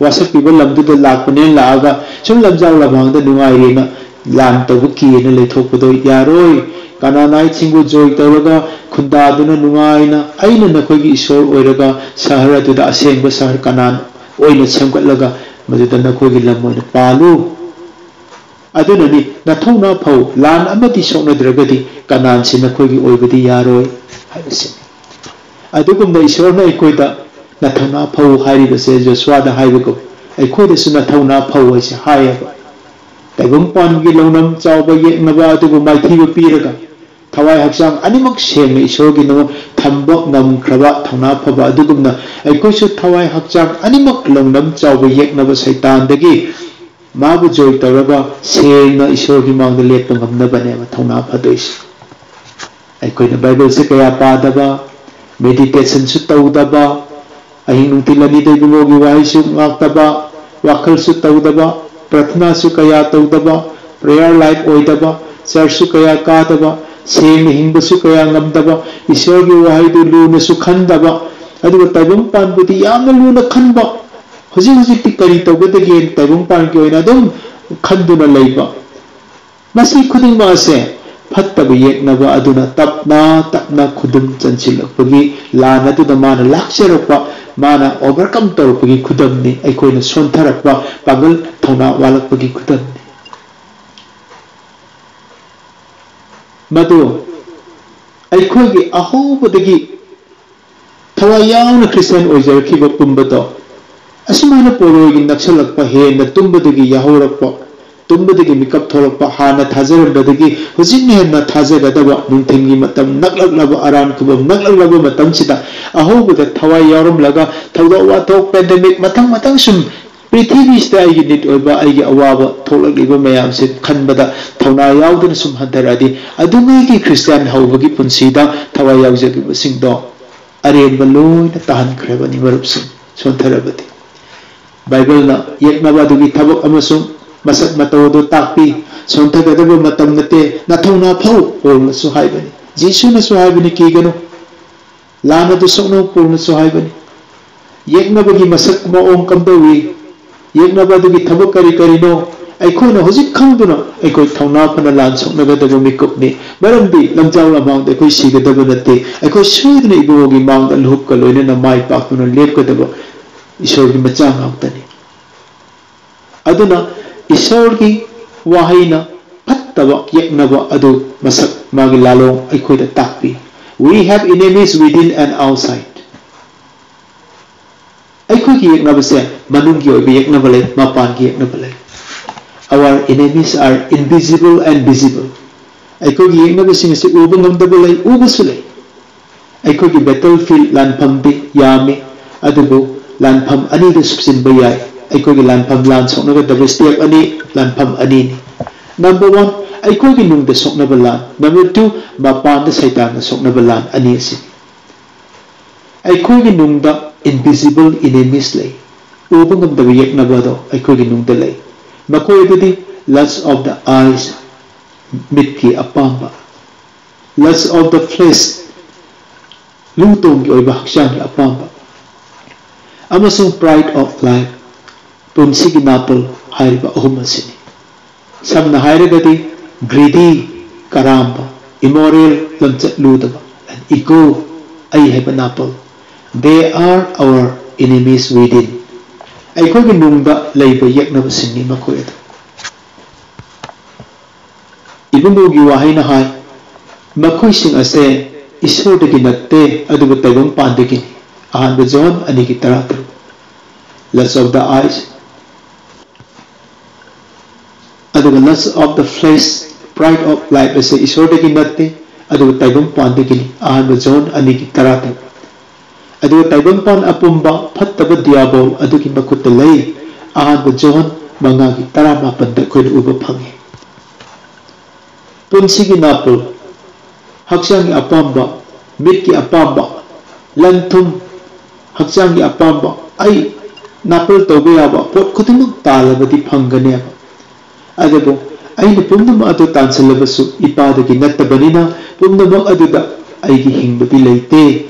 ꯋꯥꯁꯛꯄꯤꯕ ꯂꯝꯗꯨꯗ ꯂꯥꯛꯄꯅꯦꯅ ꯂꯥꯛꯑꯒ ꯁꯨꯝ ꯂꯝꯖꯥꯎ ꯂꯝꯍꯥꯡꯗ ꯅꯨꯡꯉꯥꯏꯔꯦꯅ ꯂꯥꯟ ꯇꯧꯕ ꯀꯤꯌꯦꯅ ꯂꯩꯊꯣꯛꯄꯗꯣ ꯌꯥꯔꯣꯏ꯫ ꯀꯅꯥꯅꯥꯏꯠꯁꯤꯡꯕꯨ ꯖꯣꯏ ꯇꯧꯔꯒ ꯈꯨꯟꯗꯥꯗꯨꯅ ꯅꯨꯡꯉꯥꯏꯅ ꯑꯩꯅ ꯅꯈꯣꯏꯒꯤ ꯏꯁꯣꯔ ꯑꯣꯏꯔꯒ ꯁꯍꯔ ꯑꯗꯨꯗ ꯑꯁꯦꯡꯕ ꯁꯍꯔ ꯀꯅꯥꯟ ꯑꯣꯏꯅ ꯁꯦꯝꯒꯠꯂꯒ ꯃꯗꯨꯗ ꯅꯈꯣꯏꯒꯤ ꯂꯝ ꯑꯣꯏꯅ ꯄꯥꯜꯂꯨ꯫ ꯑꯗꯨꯅꯅꯤ ꯅꯊꯧꯅꯥ ꯐꯧ, ꯂꯥꯟ ꯑꯃꯗꯤ ꯁꯣꯛꯅꯗ꯭ꯔꯒꯗꯤ ꯀꯅꯥꯟꯁꯤ ꯅꯈꯣꯏꯒꯤ ꯑꯣꯏꯕꯗꯤ ꯌꯥꯔꯣꯏ ꯍꯥꯏꯕꯁꯤꯅꯤ꯫ ꯑꯗꯨꯒꯨꯝꯅ ꯏꯁꯣꯔꯅ ꯑꯩꯈꯣꯏꯗ "ꯅꯊꯧꯅꯥ ꯐꯧ" ꯍꯥꯏꯔꯤꯕꯁꯦ ꯖꯣꯁꯨꯋꯥꯗ ꯍꯥꯏꯕꯒꯨꯝ ꯑꯩꯈꯣꯏꯗꯁꯨ "ꯅꯊꯧꯅꯥ ꯐꯧ" ꯍꯥꯏꯁꯦ ꯍꯥꯏꯌꯦꯕ꯫ ꯇꯥꯏꯕꯪꯄꯥꯟꯒꯤ ꯂꯧꯅꯝ ꯆꯥꯎꯕ ꯌꯦꯛꯅꯕ ꯑꯗꯨꯕꯨ ꯃꯥꯏꯊꯤꯕ ꯄꯤꯔꯒ ꯊꯋꯥꯏ ꯍꯛꯆꯥꯡ ꯑꯅꯤꯃꯛ ꯁꯦꯡꯅ ꯏꯁꯣꯔꯒꯤꯗꯃꯛ ꯊꯝꯕ ꯉꯝꯈ꯭ꯔꯕ ꯊꯧꯅꯥ ꯐꯕ ꯑꯗꯨꯒꯨꯝꯅ ꯑꯩꯈꯣꯏꯁꯨ ꯊꯋꯥꯏ ꯍꯛꯆꯥꯡ ꯑꯅꯤꯃꯛ ꯂꯧꯅꯝ ꯆꯥꯎꯕ ꯌꯦꯛꯅꯕ ꯁꯩꯇꯥꯟꯗꯒꯤ ꯃꯥꯕꯨ ꯖꯣꯏ ꯇꯧꯔꯒ ꯁꯦꯡꯅ ꯏꯁꯣꯔꯒꯤ ꯃꯥꯡꯗ ꯂꯦꯞꯄ ꯉꯝꯅꯕꯅꯦꯕ ꯊꯧꯅꯥ ꯐꯗꯣꯏꯁꯦ꯫ ꯑꯩꯈꯣꯏꯅ ꯕꯥꯏꯕꯜꯁꯦ ꯀꯌꯥ ꯄꯥꯗꯕ, ꯃꯦꯗꯤꯇꯦꯁꯟꯁꯨ ꯇꯧꯗꯕ, ꯑꯍꯤꯡ ꯅꯨꯡꯊꯤꯜ ꯑꯅꯤꯗ ꯏꯕꯨꯡꯉꯣꯒꯤ ꯋꯥꯍꯩꯁꯨ ꯉꯥꯛꯇꯕ, ꯋꯥꯈꯜꯁꯨ ꯇꯧꯗꯕ, ꯄ꯭ꯔꯊꯅꯥꯁꯨ ꯀꯌꯥ ꯇꯧꯗꯕ, prayer life ꯑꯣꯏꯗꯕ, ꯆꯔꯆꯁꯨ ꯀꯌꯥ ꯀꯥꯗꯕ, ꯁꯦꯡꯅ ꯍꯤꯡꯕꯁꯨ ꯀꯌꯥ ꯉꯝꯗꯕ, ꯏꯁꯣꯔꯒꯤ ꯋꯥꯍꯩꯗꯨ ꯂꯨꯅꯁꯨ ꯈꯟꯗꯕ, ꯑꯗꯨꯒ ꯇꯥꯏꯕꯪ ꯄꯥꯟꯕꯗꯤ ꯌꯥꯝꯅ ꯂꯨꯅ ꯈꯟꯕ, ꯍꯧꯖꯤꯛ ꯍꯧꯖꯤꯛꯇꯤ ꯀꯔꯤ ꯇꯧꯒꯗꯒꯦ? ꯇꯥꯏꯕꯪ ꯄꯥꯟꯒꯤ ꯑꯣꯏꯅ ꯑꯗꯨꯝ ꯈꯟꯗꯨꯅ ꯂꯩꯕ, ꯃꯁꯤ ꯈꯨꯗꯤꯡꯃꯛ ꯑꯁꯦ ꯐꯠꯇꯕ ꯌꯦꯛꯅꯕ ꯑꯗꯨꯅ ꯇꯞꯅ ꯇꯞꯅ ꯈꯨꯗꯨꯝ ꯆꯟꯁꯤꯜꯂꯛꯄꯒꯤ ꯂꯥꯟ ꯑꯗꯨꯗ ꯃꯥꯅ ꯂꯥꯛꯆꯔꯛꯄ, ꯃꯥꯅ overcome ꯇꯧꯔꯛꯄꯒꯤ ꯈꯨꯗꯝꯅꯤ꯫ ꯑꯩꯈꯣꯏꯅ ꯁꯣꯟꯊꯔꯛꯄ, ꯄꯥꯡꯒꯜ ꯊꯧꯅꯥ ꯋꯥꯠꯂꯛꯄꯒꯤ ꯈꯨꯗꯝꯅꯤ꯫ ꯃꯗꯨ ꯑꯩꯈꯣꯏꯒꯤ ꯑꯍꯧꯕꯗꯒꯤ ꯊꯋꯥꯏ ꯌꯥꯎꯅ ꯈ꯭ꯔꯤꯁꯇꯤꯌꯥꯟ ꯑꯣꯏꯖꯔꯛꯈꯤꯕ ꯄꯨꯝꯕꯗꯣ, ꯑꯁꯨꯃꯥꯏꯅ ꯄꯣꯂꯣꯏꯒꯤ ꯅꯛꯁꯜꯂꯛꯄ, ꯍꯦꯟꯅ ꯇꯨꯝꯕꯗꯒꯤ ꯌꯥꯍꯧꯔꯛꯄ, ꯇꯨꯝꯕꯗꯒꯤ ꯃꯤꯀꯞ ꯊꯣꯛꯂꯛꯄ, ꯍꯥꯟꯅ ꯊꯥꯖꯔꯝꯕꯗꯒꯤ ꯍꯧꯖꯤꯛꯅ ꯍꯦꯟꯅ ꯊꯥꯖꯒꯗꯕ ꯅꯨꯡꯊꯤꯜꯒꯤ ꯃꯇꯝ ꯅꯛꯂꯛꯂꯕ, ꯑꯔꯥꯟ ꯈꯨꯕꯝ ꯅꯛꯂꯛꯂꯕ ꯃꯇꯝꯁꯤꯗ ꯑꯍꯧꯕꯗ ꯊꯋꯥꯏ ꯌꯥꯎꯔꯝꯂꯒ ꯊꯧꯗꯣꯛ ꯋꯥꯊꯣꯛ, ꯄꯦꯟꯗꯦꯃꯤꯛ, ꯃꯊꯪ ꯃꯊꯪ ꯁꯨꯝ ꯄ꯭ꯔꯤꯊꯤꯕꯤꯁꯤꯗ ꯑꯩꯒꯤ ꯅꯤꯠ ꯑꯣꯏꯕ, ꯑꯩꯒꯤ ꯑꯋꯥꯕ ꯊꯣꯛꯂꯛꯂꯤꯕ ꯃꯌꯥꯝꯁꯦ ꯈꯟꯕꯗ ꯊꯧꯅꯥ ꯌꯥꯎꯗꯅ ꯁꯨꯝ ꯍꯟꯊꯔꯛꯑꯗꯤ, ꯑꯗꯨꯉꯩꯒꯤ ꯈ꯭ꯔꯤꯁꯇꯤꯌꯥꯟ ꯍꯧꯕꯒꯤ ꯄꯨꯟꯁꯤꯗ ꯊꯋꯥꯏ ꯌꯥꯎꯖꯈꯤꯕꯁꯤꯡꯗꯣ ꯑꯔꯦꯝꯕ ꯂꯣꯏꯅ ꯇꯥꯍꯟꯈ꯭ꯔꯕꯅꯤ, ꯃꯔꯨꯞꯁꯤꯡ, ꯁꯣꯟꯊꯔꯕꯗꯤ꯫ ꯕꯥꯏꯕꯜꯅ ꯌꯦꯛꯅꯕ ꯑꯗꯨꯒꯤ ꯊꯕꯛ ꯑꯃꯁꯨꯡ ꯃꯁꯛ ꯃꯇꯧ ꯑꯗꯨ ꯇꯥꯛꯄꯤ꯫ "ꯁꯣꯟꯊꯒꯗꯕ ꯃꯇꯝ ꯅꯠꯇꯦ, ꯅꯊꯧꯅꯥ ꯐꯧ," ꯄꯣꯜꯅꯁꯨ ꯍꯥꯏꯕꯅꯤ, ꯖꯤꯁꯨꯅꯁꯨ ꯍꯥꯏꯕꯅꯤ, "ꯀꯤꯒꯅꯨ, ꯂꯥꯟ ꯑꯗꯨ ꯁꯣꯛꯅꯧ," ꯄꯣꯜꯅꯁꯨ ꯍꯥꯏꯕꯅꯤ꯫ ꯌꯦꯛꯅꯕꯒꯤ ꯃꯁꯛ ꯃꯑꯣꯡ ꯀꯝꯗꯧꯏ? ꯌꯦꯛꯅꯕ ꯑꯗꯨꯒꯤ ꯊꯕꯛ ꯀꯔꯤ ꯀꯔꯤꯅꯣ? ꯑꯩꯈꯣꯏꯅ ꯍꯧꯖꯤꯛ ꯈꯪꯗꯨꯅ ꯑꯩꯈꯣꯏ ꯊꯧꯅꯥ ꯐꯅ ꯂꯥꯟ ꯁꯣꯛꯅꯒꯗꯕ ꯃꯤꯀꯨꯞꯅꯤ꯫ ꯃꯔꯝꯗꯤ ꯂꯝꯖꯥꯎ ꯂꯝꯍꯥꯡꯗ ꯑꯩꯈꯣꯏ ꯁꯤꯒꯗꯕ ꯅꯠꯇꯦ꯫ ꯑꯩꯈꯣꯏ ꯁꯣꯏꯗꯅ ꯏꯕꯨꯡꯉꯣꯒꯤ ꯃꯥꯡꯗ ꯂꯨꯍꯨꯞꯀ ꯂꯣꯏꯅꯅ ꯃꯥꯏ ꯄꯥꯛꯇꯨꯅ ꯂꯦꯞꯀꯗꯕ ꯏꯁꯣꯔꯒꯤ ꯃꯆꯥ ꯉꯥꯛꯇꯅꯤ꯫ ꯑꯗꯨꯅ ꯏꯁꯣꯔꯒꯤ ꯋꯥꯍꯩꯅ ꯐꯠꯇꯕ ꯌꯦꯛꯅꯕ ꯑꯗꯨ ꯃꯁꯛ, ꯃꯥꯒꯤ ꯂꯥꯂꯣꯡ ꯑꯩꯈꯣꯏꯗ ꯇꯥꯛꯄꯤ꯫ "We have enemies within and outside." ꯑꯩꯈꯣꯏꯒꯤ ꯌꯦꯛꯅꯕꯁꯦ ꯃꯅꯨꯡꯒꯤ ꯑꯣꯏꯕ ꯌꯦꯛꯅꯕ ꯂꯩ, ꯃꯄꯥꯟꯒꯤ ꯌꯦꯛꯅꯕ ꯂꯩ꯫ "Our enemies are invisible and visible." ꯑꯩꯈꯣꯏꯒꯤ ꯌꯦꯛꯅꯕꯁꯤꯡ ꯑꯁꯤ ꯎꯕ ꯉꯝꯗꯕ ꯂꯩ, ꯎꯕꯁꯨ ꯂꯩ꯫ ꯑꯩꯈꯣꯏꯒꯤ battle field, ꯂꯥꯟꯐꯝꯗꯤ ꯌꯥꯝꯃꯤ, ꯑꯗꯨꯕꯨ ꯂꯥꯟꯐꯝ ꯑꯅꯤꯗ ꯁꯨꯞꯆꯤꯟꯕ ꯌꯥꯏ꯫ ꯑꯩꯈꯣꯏꯒꯤ ꯂꯥꯟꯐꯝ, ꯂꯥꯟ ꯁꯣꯛꯅꯒꯗꯕ step ꯑꯅꯤ, ꯂꯥꯟꯐꯝ ꯑꯅꯤꯅꯤ꯫ Number one, ꯑꯩꯈꯣꯏꯒꯤ ꯅꯨꯡꯗ ꯁꯣꯛꯅꯕ ꯂꯥꯟ꯫ Number two, ꯃꯄꯥꯟꯗ ꯁꯩꯇꯥꯟꯅ ꯁꯣꯛꯅꯕ ꯂꯥꯟ ꯑꯅꯤ ꯑꯁꯤꯅꯤ꯫ ꯑꯩꯈꯣꯏꯒꯤ ꯅꯨꯡꯗ invisible enemies ꯂꯩ꯫ ꯎꯕ ꯉꯝꯗꯕ ꯌꯦꯛꯅꯕ ꯑꯗꯣ ꯑꯩꯈꯣꯏꯒꯤ ꯅꯨꯡꯗ ꯂꯩ꯫ ꯃꯈꯣꯏ ꯑꯗꯨꯗꯤ lust of the eyes, ꯃꯤꯠꯀꯤ ꯑꯄꯥꯝꯕ, lust of the flesh, ꯂꯨ ꯇꯣꯡꯒꯤ ꯑꯣꯏꯕ ꯍꯛꯆꯥꯡꯒꯤ ꯑꯄꯥꯝꯕ, ꯑꯃꯁꯨꯡ pride of life, ꯄꯨꯟꯁꯤꯒꯤ ꯅꯥꯄꯜ ꯍꯥꯏꯔꯤꯕ ꯑꯍꯨꯝ ꯑꯁꯤꯅꯤ꯫ ꯁꯝꯅ ꯍꯥꯏꯔꯒꯗꯤ greedy, ꯀꯔꯥꯝꯕ, immoral, ꯂꯝꯆꯠ ꯂꯨꯗꯕ, and ego, ꯑꯩ ꯍꯥꯏꯕ ꯅꯥꯄꯜ꯫ They are our enemies within. ꯑꯩꯈꯣꯏꯒꯤ ꯅꯨꯡꯗ ꯂꯩꯕ ꯌꯦꯛꯅꯕꯁꯤꯡꯅꯤ ꯃꯈꯣꯏ ꯑꯗꯨ꯫ ꯏꯕꯨꯡꯉꯣꯒꯤ ꯋꯥꯍꯩꯅ ꯍꯥꯏ, ꯃꯈꯣꯏꯁꯤꯡ ꯑꯁꯦ ꯏꯁꯣꯔꯗꯒꯤ ꯅꯠꯇꯦ, ꯑꯗꯨꯕꯨ ꯇꯥꯏꯕꯪꯄꯥꯟꯗꯒꯤꯅꯤ꯫ ꯑꯍꯥꯟꯕ ꯖꯣꯟ ꯑꯅꯤꯒꯤ ꯇꯔꯥꯇꯔꯨꯛ꯫ Lust of the eyes, ꯑꯗꯨꯒ lust of the flesh, pride of life ꯑꯁꯤ ꯏꯁꯣꯔꯗꯒꯤ ꯅꯠꯇꯦ, ꯑꯗꯨꯒ ꯇꯥꯏꯕꯪꯄꯥꯟꯗꯒꯤꯅꯤ꯫ ꯑꯍꯥꯟꯕ ꯖꯣꯟ ꯑꯅꯤꯒꯤ ꯇꯔꯥꯇꯔꯨꯛ꯫ ꯑꯗꯨꯒ ꯇꯥꯏꯕꯪꯄꯥꯟ ꯑꯄꯨꯝꯕ ꯐꯠꯇꯕ ꯗꯤꯌꯥꯕꯣꯜ ꯑꯗꯨꯒꯤ ꯃꯈꯨꯠꯇ ꯂꯩ꯫ ꯑꯍꯥꯟꯕ ꯖꯣꯟ ꯃꯉꯥꯒꯤ ꯇꯔꯥꯃꯥꯄꯟꯗ ꯑꯩꯈꯣꯏꯅ ꯎꯕ ꯐꯪꯉꯤ꯫ ꯄꯨꯟꯁꯤꯒꯤ ꯅꯥꯄꯜ, ꯍꯛꯆꯥꯡꯒꯤ ꯑꯄꯥꯝꯕ, ꯃꯤꯠꯀꯤ ꯑꯄꯥꯝꯕ, ꯂꯟ ꯊꯨꯝ, ꯍꯛꯆꯥꯡꯒꯤ ꯑꯄꯥꯝꯕ, ꯑꯩ ꯅꯥꯄꯜ ꯇꯧꯕ ꯌꯥꯕ ꯄꯣꯠ ꯈꯨꯗꯤꯡꯃꯛ ꯇꯥꯜꯂꯕꯗꯤ ꯐꯪꯒꯅꯦꯕ꯫ ꯑꯗꯨꯕꯨ ꯑꯩꯅ ꯄꯨꯝꯅꯃꯛ ꯑꯗꯨ ꯇꯥꯟꯁꯤꯜꯂꯕꯁꯨ ꯏꯄꯥꯗꯒꯤ ꯅꯠꯇꯕꯅꯤꯅ ꯄꯨꯝꯅꯃꯛ ꯑꯗꯨꯗ ꯑꯩꯒꯤ ꯍꯤꯡꯕꯗꯤ ꯂꯩꯇꯦ꯫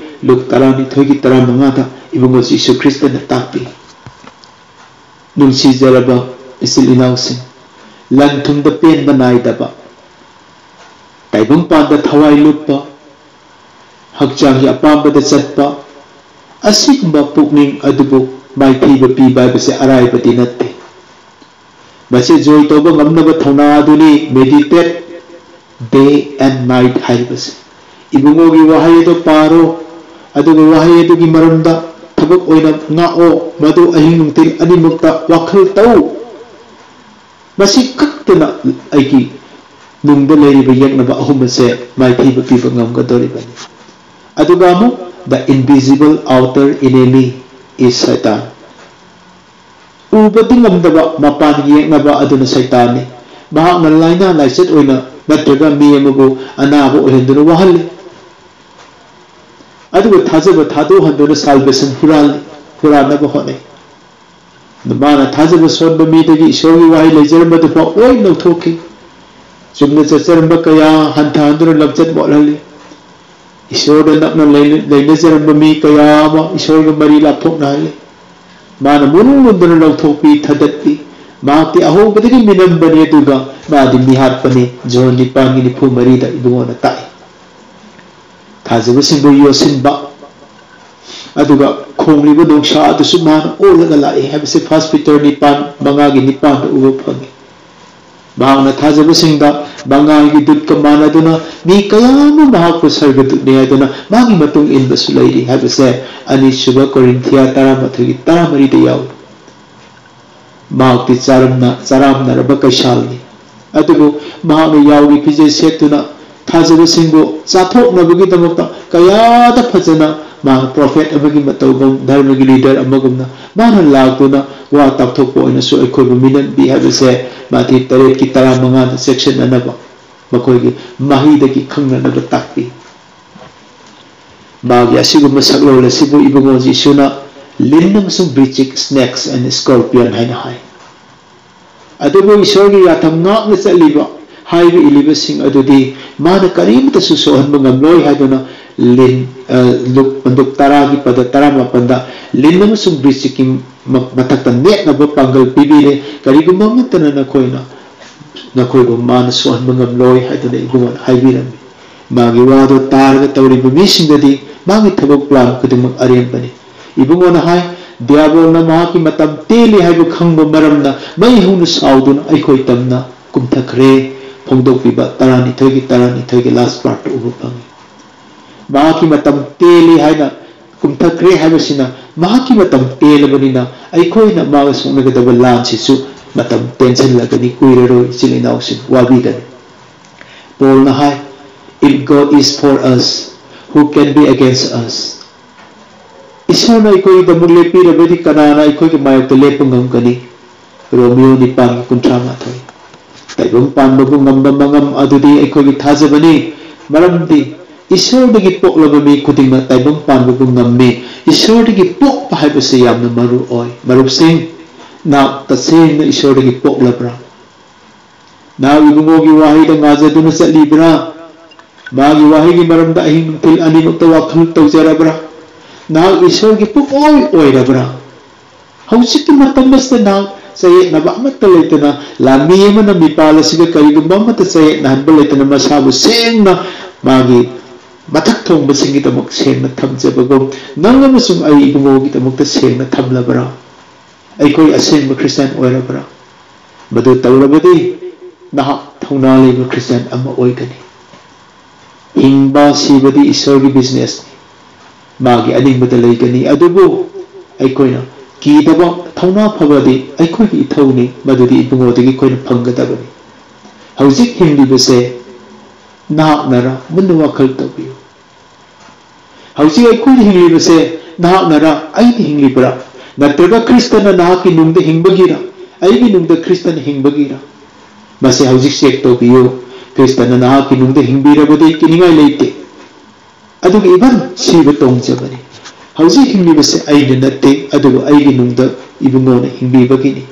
ꯂꯨꯛ ꯇꯔꯥꯅꯤꯊꯣꯏꯒꯤ ꯇꯔꯥꯃꯉꯥꯗ ꯏꯕꯨꯡꯉꯣ ꯖꯤꯁꯨ ꯈ꯭ꯔꯤꯁꯇꯅ ꯇꯥꯛꯄꯤ꯫ ꯅꯨꯡꯁꯤꯖꯔꯕ ꯏꯆꯤꯜ ꯏꯅꯥꯎꯁꯤꯡ, ꯂꯟ ꯊꯨꯝꯗ ꯄꯦꯟꯕ ꯅꯥꯏꯗꯕ, ꯇꯥꯏꯕꯪꯄꯥꯟꯗ ꯊꯋꯥꯏ ꯂꯨꯞꯄ, ꯍꯛꯆꯥꯡꯒꯤ ꯑꯄꯥꯝꯕꯗ ꯆꯠꯄ, ꯑꯁꯤꯒꯨꯝꯕ ꯄꯨꯛꯅꯤꯡ ꯑꯗꯨꯕꯨ ꯃꯥꯏꯊꯤꯕ ꯄꯤꯕ ꯍꯥꯏꯕꯁꯦ ꯑꯔꯥꯏꯕꯗꯤ ꯅꯠꯇꯦ꯫ ꯃꯁꯤ ꯖꯣꯏ ꯇꯧꯕ ꯉꯝꯅꯕ ꯊꯧꯅꯥ ꯑꯗꯨꯅꯤ meditate day and night ꯍꯥꯏꯔꯤꯕꯁꯦ꯫ ꯏꯕꯨꯡꯉꯣꯒꯤ ꯋꯥꯍꯩ ꯑꯗꯨ ꯄꯥꯔꯣ, ꯑꯗꯨꯒ ꯋꯥꯍꯩ ꯑꯗꯨꯒꯤ ꯃꯔꯝꯗ ꯊꯕꯛ ꯑꯣꯏꯅ ꯉꯥꯛꯑꯣ, ꯃꯗꯨ ꯑꯍꯤꯡ ꯅꯨꯡꯊꯤꯜ ꯑꯅꯤꯃꯛꯇ ꯋꯥꯈꯜ ꯇꯧ꯫ ꯃꯁꯤ ꯈꯛꯇꯅ ꯑꯩꯒꯤ ꯅꯨꯡꯗ ꯂꯩꯔꯤꯕ ꯌꯦꯛꯅꯕ ꯑꯍꯨꯝ ꯑꯁꯦ ꯃꯥꯏꯊꯤꯕ ꯄꯤꯕ ꯉꯝꯒꯗꯧꯔꯤꯕꯅꯤ꯫ ꯑꯗꯨꯒ ꯑꯃꯨꯛ, the invisible outer enemy is Satan. ꯎꯕꯗꯤ ꯉꯝꯗꯕ ꯃꯄꯥꯟꯒꯤ ꯌꯦꯛꯅꯕ ꯑꯗꯨꯅ ꯁꯩꯇꯥꯟꯅꯤ꯫ ꯃꯍꯥꯛꯅ ꯂꯥꯏꯅꯥ ꯂꯥꯏꯆꯠ ꯑꯣꯏꯅ ꯅꯠꯇ꯭ꯔꯒ ꯃꯤ ꯑꯃꯕꯨ ꯑꯅꯥꯕ ꯑꯣꯏꯍꯟꯗꯨꯅ ꯋꯥꯍꯜꯂꯤ꯫ ꯑꯗꯨꯒ ꯊꯥꯖꯕ ꯊꯥꯗꯣꯛꯍꯟꯗꯨꯅ salvation ꯍꯨꯔꯥꯜꯂꯤ, ꯍꯨꯔꯥꯟꯅꯕ ꯍꯣꯠꯅꯩ꯫ ꯃꯥꯅ ꯊꯥꯖꯕ ꯁꯣꯟꯕ ꯃꯤꯗꯒꯤ ꯏꯁꯣꯔꯒꯤ ꯋꯥꯍꯩ ꯂꯩꯖꯔꯝꯕꯗꯨ ꯐꯥꯎ ꯂꯣꯏ ꯂꯧꯊꯣꯛꯈꯤ꯫ ꯆꯨꯝꯅ ꯆꯠꯆꯔꯝꯕ ꯀꯌꯥ ꯍꯟꯊꯍꯟꯗꯨꯅ ꯂꯝꯆꯠ ꯃꯣꯠꯍꯜꯂꯤ꯫ ꯏꯁꯣꯔꯗ ꯅꯛꯅ ꯂꯩꯅ-, ꯂꯩꯅꯖꯔꯝꯕ ꯃꯤ ꯀꯌꯥ ꯑꯃ ꯏꯁꯣꯔꯒ ꯃꯔꯤ ꯂꯥꯞꯊꯣꯛꯅꯍꯜꯂꯤ꯫ ꯃꯥꯅ ꯃꯨꯟ ꯃꯨꯟꯗꯨꯅ ꯂꯧꯊꯣꯛꯄꯤ, ꯊꯥꯗꯠꯄꯤ꯫ ꯃꯍꯥꯛꯇꯤ ꯑꯍꯧꯕꯗꯒꯤ ꯃꯤꯅꯝꯕꯅꯤ, ꯑꯗꯨꯒ ꯃꯥꯗꯤ ꯃꯤꯍꯥꯠꯄꯅꯤ꯫ ꯖꯣꯟ ꯅꯤꯄꯥꯟꯒꯤ ꯅꯤꯐꯨ ꯃꯔꯤꯗ ꯏꯕꯨꯡꯉꯣꯅ ꯇꯥꯛꯏ꯫ ꯊꯥꯖꯕꯁꯤꯡꯕꯨ ꯌꯣꯠꯁꯤꯟꯕ, ꯑꯗꯨꯒ ꯈꯣꯡꯂꯤꯕ ꯅꯣꯡꯁꯥ ꯑꯗꯨꯁꯨ ꯃꯥꯅ ꯑꯣꯜꯂꯒ ꯂꯥꯛꯏ ꯍꯥꯏꯕꯁꯦ ꯐꯥꯔꯁ ꯄꯤꯇꯔ ꯅꯤꯄꯥꯟ, ꯃꯉꯥꯒꯤ ꯅꯤꯄꯥꯟꯗ ꯎꯕ ꯐꯪꯉꯤ꯫ ꯃꯍꯥꯛꯅ ꯊꯥꯖꯕꯁꯤꯡꯗ ꯃꯉꯥꯜꯒꯤ ꯗꯨꯠꯀ ꯃꯥꯟꯅꯗꯨꯅ ꯃꯤ ꯀꯌꯥ ꯑꯃ ꯃꯍꯥꯛꯄꯨ ꯁꯔꯒꯗꯨꯠꯅꯤ ꯍꯥꯏꯗꯨꯅ ꯃꯥꯒꯤ ꯃꯇꯨꯡ ꯏꯟꯕꯁꯨ ꯂꯩꯔꯤ ꯍꯥꯏꯕꯁꯦ ꯑꯅꯤꯁꯨꯕ ꯀꯣꯔꯤꯟꯊꯤꯌꯥ ꯇꯔꯥꯃꯥꯊꯣꯏꯒꯤ ꯇꯔꯥꯃꯔꯤꯗ ꯌꯥꯎꯏ꯫ ꯃꯍꯥꯛꯇꯤ ꯆꯥꯔꯝꯅ-, ꯆꯔꯥꯝꯅꯔꯕ ꯀꯩꯁꯥꯜꯅꯤ꯫ ꯑꯗꯨꯕꯨ ꯃꯍꯥꯛꯅ ꯌꯥꯎꯒꯤ ꯐꯤꯖꯦꯠ ꯁꯦꯠꯇꯨꯅ ꯊꯥꯖꯕꯁꯤꯡꯕꯨ ꯆꯥꯊꯣꯛꯅꯕꯒꯤꯗꯃꯛꯇ ꯀꯌꯥꯗ ꯐꯖꯅ ꯃꯍꯥꯛ ꯄ꯭ꯔꯣꯐꯦꯠ ꯑꯃꯒꯤ ꯃꯇꯧꯒꯨꯝ, ꯙꯔꯃꯒꯤ ꯂꯤꯗꯔ ꯑꯃꯒꯨꯝꯅ ꯃꯥꯅ ꯂꯥꯛꯇꯨꯅ ꯋꯥ ꯇꯥꯛꯊꯣꯛꯄ ꯑꯣꯏꯅꯁꯨ ꯑꯩꯈꯣꯏꯕꯨ ꯃꯤꯅꯝꯕꯤ ꯍꯥꯏꯕꯁꯦ ꯃꯥꯊꯤ ꯇꯔꯦꯠꯀꯤ ꯇꯔꯥꯃꯉꯥꯗ ꯆꯦꯛꯁꯤꯟꯅꯅꯕ, ꯃꯈꯣꯏꯒꯤ ꯃꯍꯩꯗꯒꯤ ꯈꯪꯅꯅꯕ ꯇꯥꯛꯄꯤ꯫ ꯃꯥꯒꯤ ꯑꯁꯤꯒꯨꯝꯕ ꯁꯛꯂꯣꯟ ꯑꯁꯤꯕꯨ ꯏꯕꯨꯡꯉꯣ ꯖꯤꯁꯨꯅ ꯂꯤꯟ ꯑꯃꯁꯨꯡ ꯕ꯭ꯔꯤꯆꯤꯛ, snakes and scorpion, ꯍꯥꯏꯅ ꯍꯥꯏ꯫ ꯑꯗꯨꯕꯨ ꯏꯁꯣꯔꯒꯤ ꯌꯥꯊꯪ ꯉꯥꯛꯅ ꯆꯠꯂꯤꯕ ꯍꯥꯏꯕ ꯏꯜꯂꯤꯕꯁꯤꯡ ꯑꯗꯨꯗꯤ ꯃꯥꯅ ꯀꯔꯤꯃꯇꯁꯨ ꯁꯣꯛꯍꯟꯕ ꯉꯝꯂꯣꯏ ꯍꯥꯏꯗꯨꯅ ꯂꯤꯟ, ꯑ, ꯂꯨꯛ ꯄꯟꯗꯨꯞ ꯇꯔꯥꯒꯤ ꯄꯗ ꯇꯔꯥꯃꯥꯄꯟꯗ ꯂꯤꯟ ꯑꯃꯁꯨꯡ ꯕ꯭ꯔꯤꯆꯤꯛꯀꯤ ꯃ-, ꯃꯊꯛꯇ ꯅꯦꯠꯅꯕ ꯄꯥꯡꯒꯜ ꯄꯤꯕꯤꯔꯦ꯫ "ꯀꯔꯤꯒꯨꯝꯕ ꯑꯃꯠꯇꯅ ꯅꯈꯣꯏꯅ, ꯅꯈꯣꯏꯕꯨ ꯃꯥꯅ ꯁꯣꯛꯍꯟꯕ ꯉꯝꯂꯣꯏ" ꯍꯥꯏꯗꯨꯅ ꯏꯕꯨꯡꯉꯣꯅ ꯍꯥꯏꯕꯤꯔꯝꯃꯤ꯫ ꯃꯥꯒꯤ ꯋꯥꯗꯨ ꯇꯥꯔꯒ ꯇꯧꯔꯤꯕ ꯃꯤꯁꯤꯡꯗꯗꯤ ꯃꯥꯒꯤ ꯊꯕꯛ ꯄ꯭ꯂꯥꯟ ꯈꯨꯗꯤꯡꯃꯛ ꯑꯔꯦꯝꯕꯅꯤ꯫ ꯏꯕꯨꯡꯉꯣꯅ ꯍꯥꯏ, "ꯗꯤꯌꯥꯕꯣꯜꯅ ꯃꯍꯥꯛꯀꯤ ꯃꯇꯝ ꯇꯦꯜꯂꯤ ꯍꯥꯏꯕ ꯈꯪꯕ ꯃꯔꯝꯅ ꯃꯩ ꯍꯧꯅ ꯁꯥꯎꯗꯨꯅ ꯑꯩꯈꯣꯏ ꯇꯝꯅ ꯀꯨꯝꯊꯈ꯭ꯔꯦ"꯫ ꯐꯣꯡꯗꯣꯛꯄꯤꯕ ꯇꯔꯥꯅꯤꯊꯣꯏꯒꯤ ꯇꯔꯥꯅꯤꯊꯣꯏꯒꯤ ꯂꯥꯁ ꯄꯥꯔꯠꯇ ꯎꯕ ꯐꯪꯉꯤ꯫ ꯃꯍꯥꯛꯀꯤ ꯃꯇꯝ ꯇꯦꯜꯂꯤ ꯍꯥꯏꯅ ꯀꯨꯝꯊꯈ꯭ꯔꯦ ꯍꯥꯏꯕꯁꯤꯅ ꯃꯍꯥꯛꯀꯤ ꯃꯇꯝ ꯇꯦꯜꯂꯕꯅꯤꯅ ꯑꯩꯈꯣꯏꯅ ꯃꯥꯒ ꯁꯣꯛꯅꯒꯗꯕ ꯂꯥꯟꯁꯤꯁꯨ ꯃꯇꯝ ꯇꯦꯟꯁꯤꯜꯂꯒꯅꯤ, ꯀꯨꯏꯔꯔꯣꯏ, ꯏꯆꯤꯜ ꯏꯅꯥꯎꯁꯤꯡ, ꯋꯥꯕꯤꯒꯅꯤ꯫ ꯄꯣꯜꯅ ꯍꯥꯏ, "If God is for us, who can be against us?" ꯏꯁꯣꯔꯅ ꯑꯩꯈꯣꯏꯒꯤꯗꯃꯛ ꯂꯦꯞꯄꯤꯔꯕꯗꯤ ꯀꯅꯥꯅ ꯑꯩꯈꯣꯏꯒꯤ ꯃꯥꯌꯣꯛꯇ ꯂꯦꯞꯄ ꯉꯝꯒꯅꯤ? ꯔꯣꯃꯤꯌꯣ ꯅꯤꯄꯥꯟꯒꯤ ꯀꯨꯟꯊ꯭ꯔꯥ ꯃꯥꯊꯣꯏ꯫ ꯇꯥꯏꯕꯪ ꯄꯥꯟꯕꯕꯨ ꯉꯝꯕ ꯃꯉꯝ ꯑꯗꯨꯗꯤ ꯑꯩꯈꯣꯏꯒꯤ ꯊꯥꯖꯕꯅꯤ, ꯃꯔꯝꯗꯤ ꯏꯁꯣꯔꯗꯒꯤ ꯄꯣꯛꯂꯕ ꯃꯤ ꯈꯨꯗꯤꯡꯃꯛ ꯇꯥꯏꯕꯪ ꯄꯥꯟꯕꯕꯨ ꯉꯝꯃꯤ꯫ ꯏꯁꯣꯔꯗꯒꯤ ꯄꯣꯛꯄ ꯍꯥꯏꯕꯁꯤ ꯌꯥꯝꯅ ꯃꯔꯨ ꯑꯣꯏ꯫ ꯃꯔꯨꯞꯁꯤꯡ, ꯅꯍꯥꯛ ꯇꯁꯦꯡꯅ ꯏꯁꯣꯔꯗꯒꯤ ꯄꯣꯛꯂꯕ꯭ꯔꯥ? ꯅꯍꯥꯛ ꯏꯕꯨꯡꯉꯣꯒꯤ ꯋꯥꯍꯩꯗ ꯉꯥꯖꯗꯨꯅ ꯆꯠꯂꯤꯕ꯭ꯔꯥ? ꯃꯥꯒꯤ ꯋꯥꯍꯩꯒꯤ ꯃꯔꯝꯗ ꯑꯍꯤꯡ ꯅꯨꯡꯊꯤꯜ ꯑꯅꯤꯃꯛꯇ ꯋꯥꯈꯜ ꯇꯧꯖꯔꯕ꯭ꯔꯥ? ꯅꯍꯥꯛ ꯏꯁꯣꯔꯒꯤ ꯄꯣꯛꯑꯣꯏ ꯑꯣꯏꯔꯕ꯭ꯔꯥ? ꯍꯧꯖꯤꯛꯀꯤ ꯃꯇꯝ ꯑꯁꯤꯗ ꯅꯍꯥꯛ ꯆꯌꯦꯠꯅꯕ ꯑꯃꯠꯇ ꯂꯩꯇꯅ, ꯂꯥꯟꯃꯤ ꯑꯃꯅ ꯃꯤꯄꯥꯜ ꯑꯁꯤꯒ ꯀꯔꯤꯒꯨꯝꯕ ꯑꯃꯠꯇ ꯆꯌꯦꯠꯅꯍꯟꯕ ꯂꯩꯇꯅ, ꯃꯁꯥꯕꯨ ꯁꯦꯡꯅ ꯃꯥꯒꯤ ꯃꯊꯛ ꯊꯣꯡꯕꯁꯤꯡꯒꯤꯗꯃꯛ ꯁꯦꯡꯅ ꯊꯝꯖꯕꯒꯨꯝ, ꯅꯪ ꯑꯃꯁꯨꯡ ꯑꯩ ꯏꯕꯨꯡꯉꯣꯒꯤꯗꯃꯛꯇ ꯁꯦꯡꯅ ꯊꯝꯂꯕ꯭ꯔꯥ? ꯑꯩꯈꯣꯏ ꯑꯁꯦꯡꯕ ꯈ꯭ꯔꯤꯁꯇꯤꯌꯥꯟ ꯑꯣꯏꯔꯕ꯭ꯔꯥ? ꯃꯗꯨ ꯇꯧꯔꯕꯗꯤ, ꯅꯍꯥꯛ ꯊꯧꯅꯥ ꯂꯩꯕ ꯈ꯭ꯔꯤꯁꯇꯤꯌꯥꯟ ꯑꯃ ꯑꯣꯏꯒꯅꯤ꯫ ꯍꯤꯡꯕ ꯁꯤꯕꯗꯤ ꯏꯁꯣꯔꯒꯤ ꯕꯤꯖꯤꯅꯦꯁꯅꯤ, ꯃꯥꯒꯤ ꯑꯅꯤꯡꯕꯗ ꯂꯩꯒꯅꯤ꯫ ꯑꯗꯨꯕꯨ ꯑꯩꯈꯣꯏꯅ ꯀꯤꯗꯕ, ꯊꯧꯅꯥ ꯐꯕꯗꯤ ꯑꯩꯈꯣꯏꯒꯤ ꯏꯊꯧꯅꯤ, ꯃꯗꯨꯗꯤ ꯏꯕꯨꯡꯉꯣꯗꯒꯤ ꯑꯩꯈꯣꯏꯅ ꯐꯪꯒꯗꯕꯅꯤ꯫ ꯍꯧꯖꯤꯛ ꯍꯤꯡꯂꯤꯕꯁꯦ ꯅꯍꯥꯛꯅꯔꯥ? ꯃꯨꯟꯅ ꯋꯥꯈꯜ ꯇꯧꯕꯤꯌꯨ꯫ ꯍꯧꯖꯤꯛ ꯑꯩꯈꯣꯏꯅ ꯍꯤꯡꯂꯤꯕꯁꯦ ꯅꯍꯥꯛꯅꯔꯥ? ꯑꯩꯅ ꯍꯤꯡꯂꯤꯕ꯭ꯔꯥ? ꯅꯠꯇ꯭ꯔꯒ ꯈ꯭ꯔꯤꯁꯇꯅ ꯅꯍꯥꯛꯀꯤ ꯅꯨꯡꯗ ꯍꯤꯡꯕꯒꯤꯔ? ꯑꯩꯒꯤ ꯅꯨꯡꯗ ꯈ꯭ꯔꯤꯁꯇꯅ ꯍꯤꯡꯕꯒꯤꯔ? ꯃꯁꯤ ꯍꯧꯖꯤꯛ ꯆꯦꯛ ꯇꯧꯕꯤꯌꯨ꯫ ꯈ꯭ꯔꯤꯁꯇꯅ ꯅꯍꯥꯛꯀꯤ ꯅꯨꯡꯗ ꯍꯤꯡꯕꯤꯔꯕꯗꯤ ꯀꯤꯅꯤꯡꯉꯥꯏ ꯂꯩꯇꯦ꯫ ꯑꯗꯨꯒ even ꯁꯤꯕ ꯇꯣꯡꯖꯕꯅꯤ꯫ ꯍꯧꯖꯤꯛ ꯍꯤꯡꯂꯤꯕꯁꯦ ꯑꯩꯅ ꯅꯠꯇꯦ, ꯑꯗꯨꯕꯨ ꯑꯩꯒꯤ ꯅꯨꯡꯗ ꯏꯕꯨꯡꯉꯣꯅ ꯍꯤꯡꯕꯤꯕꯒꯤꯅꯤ꯫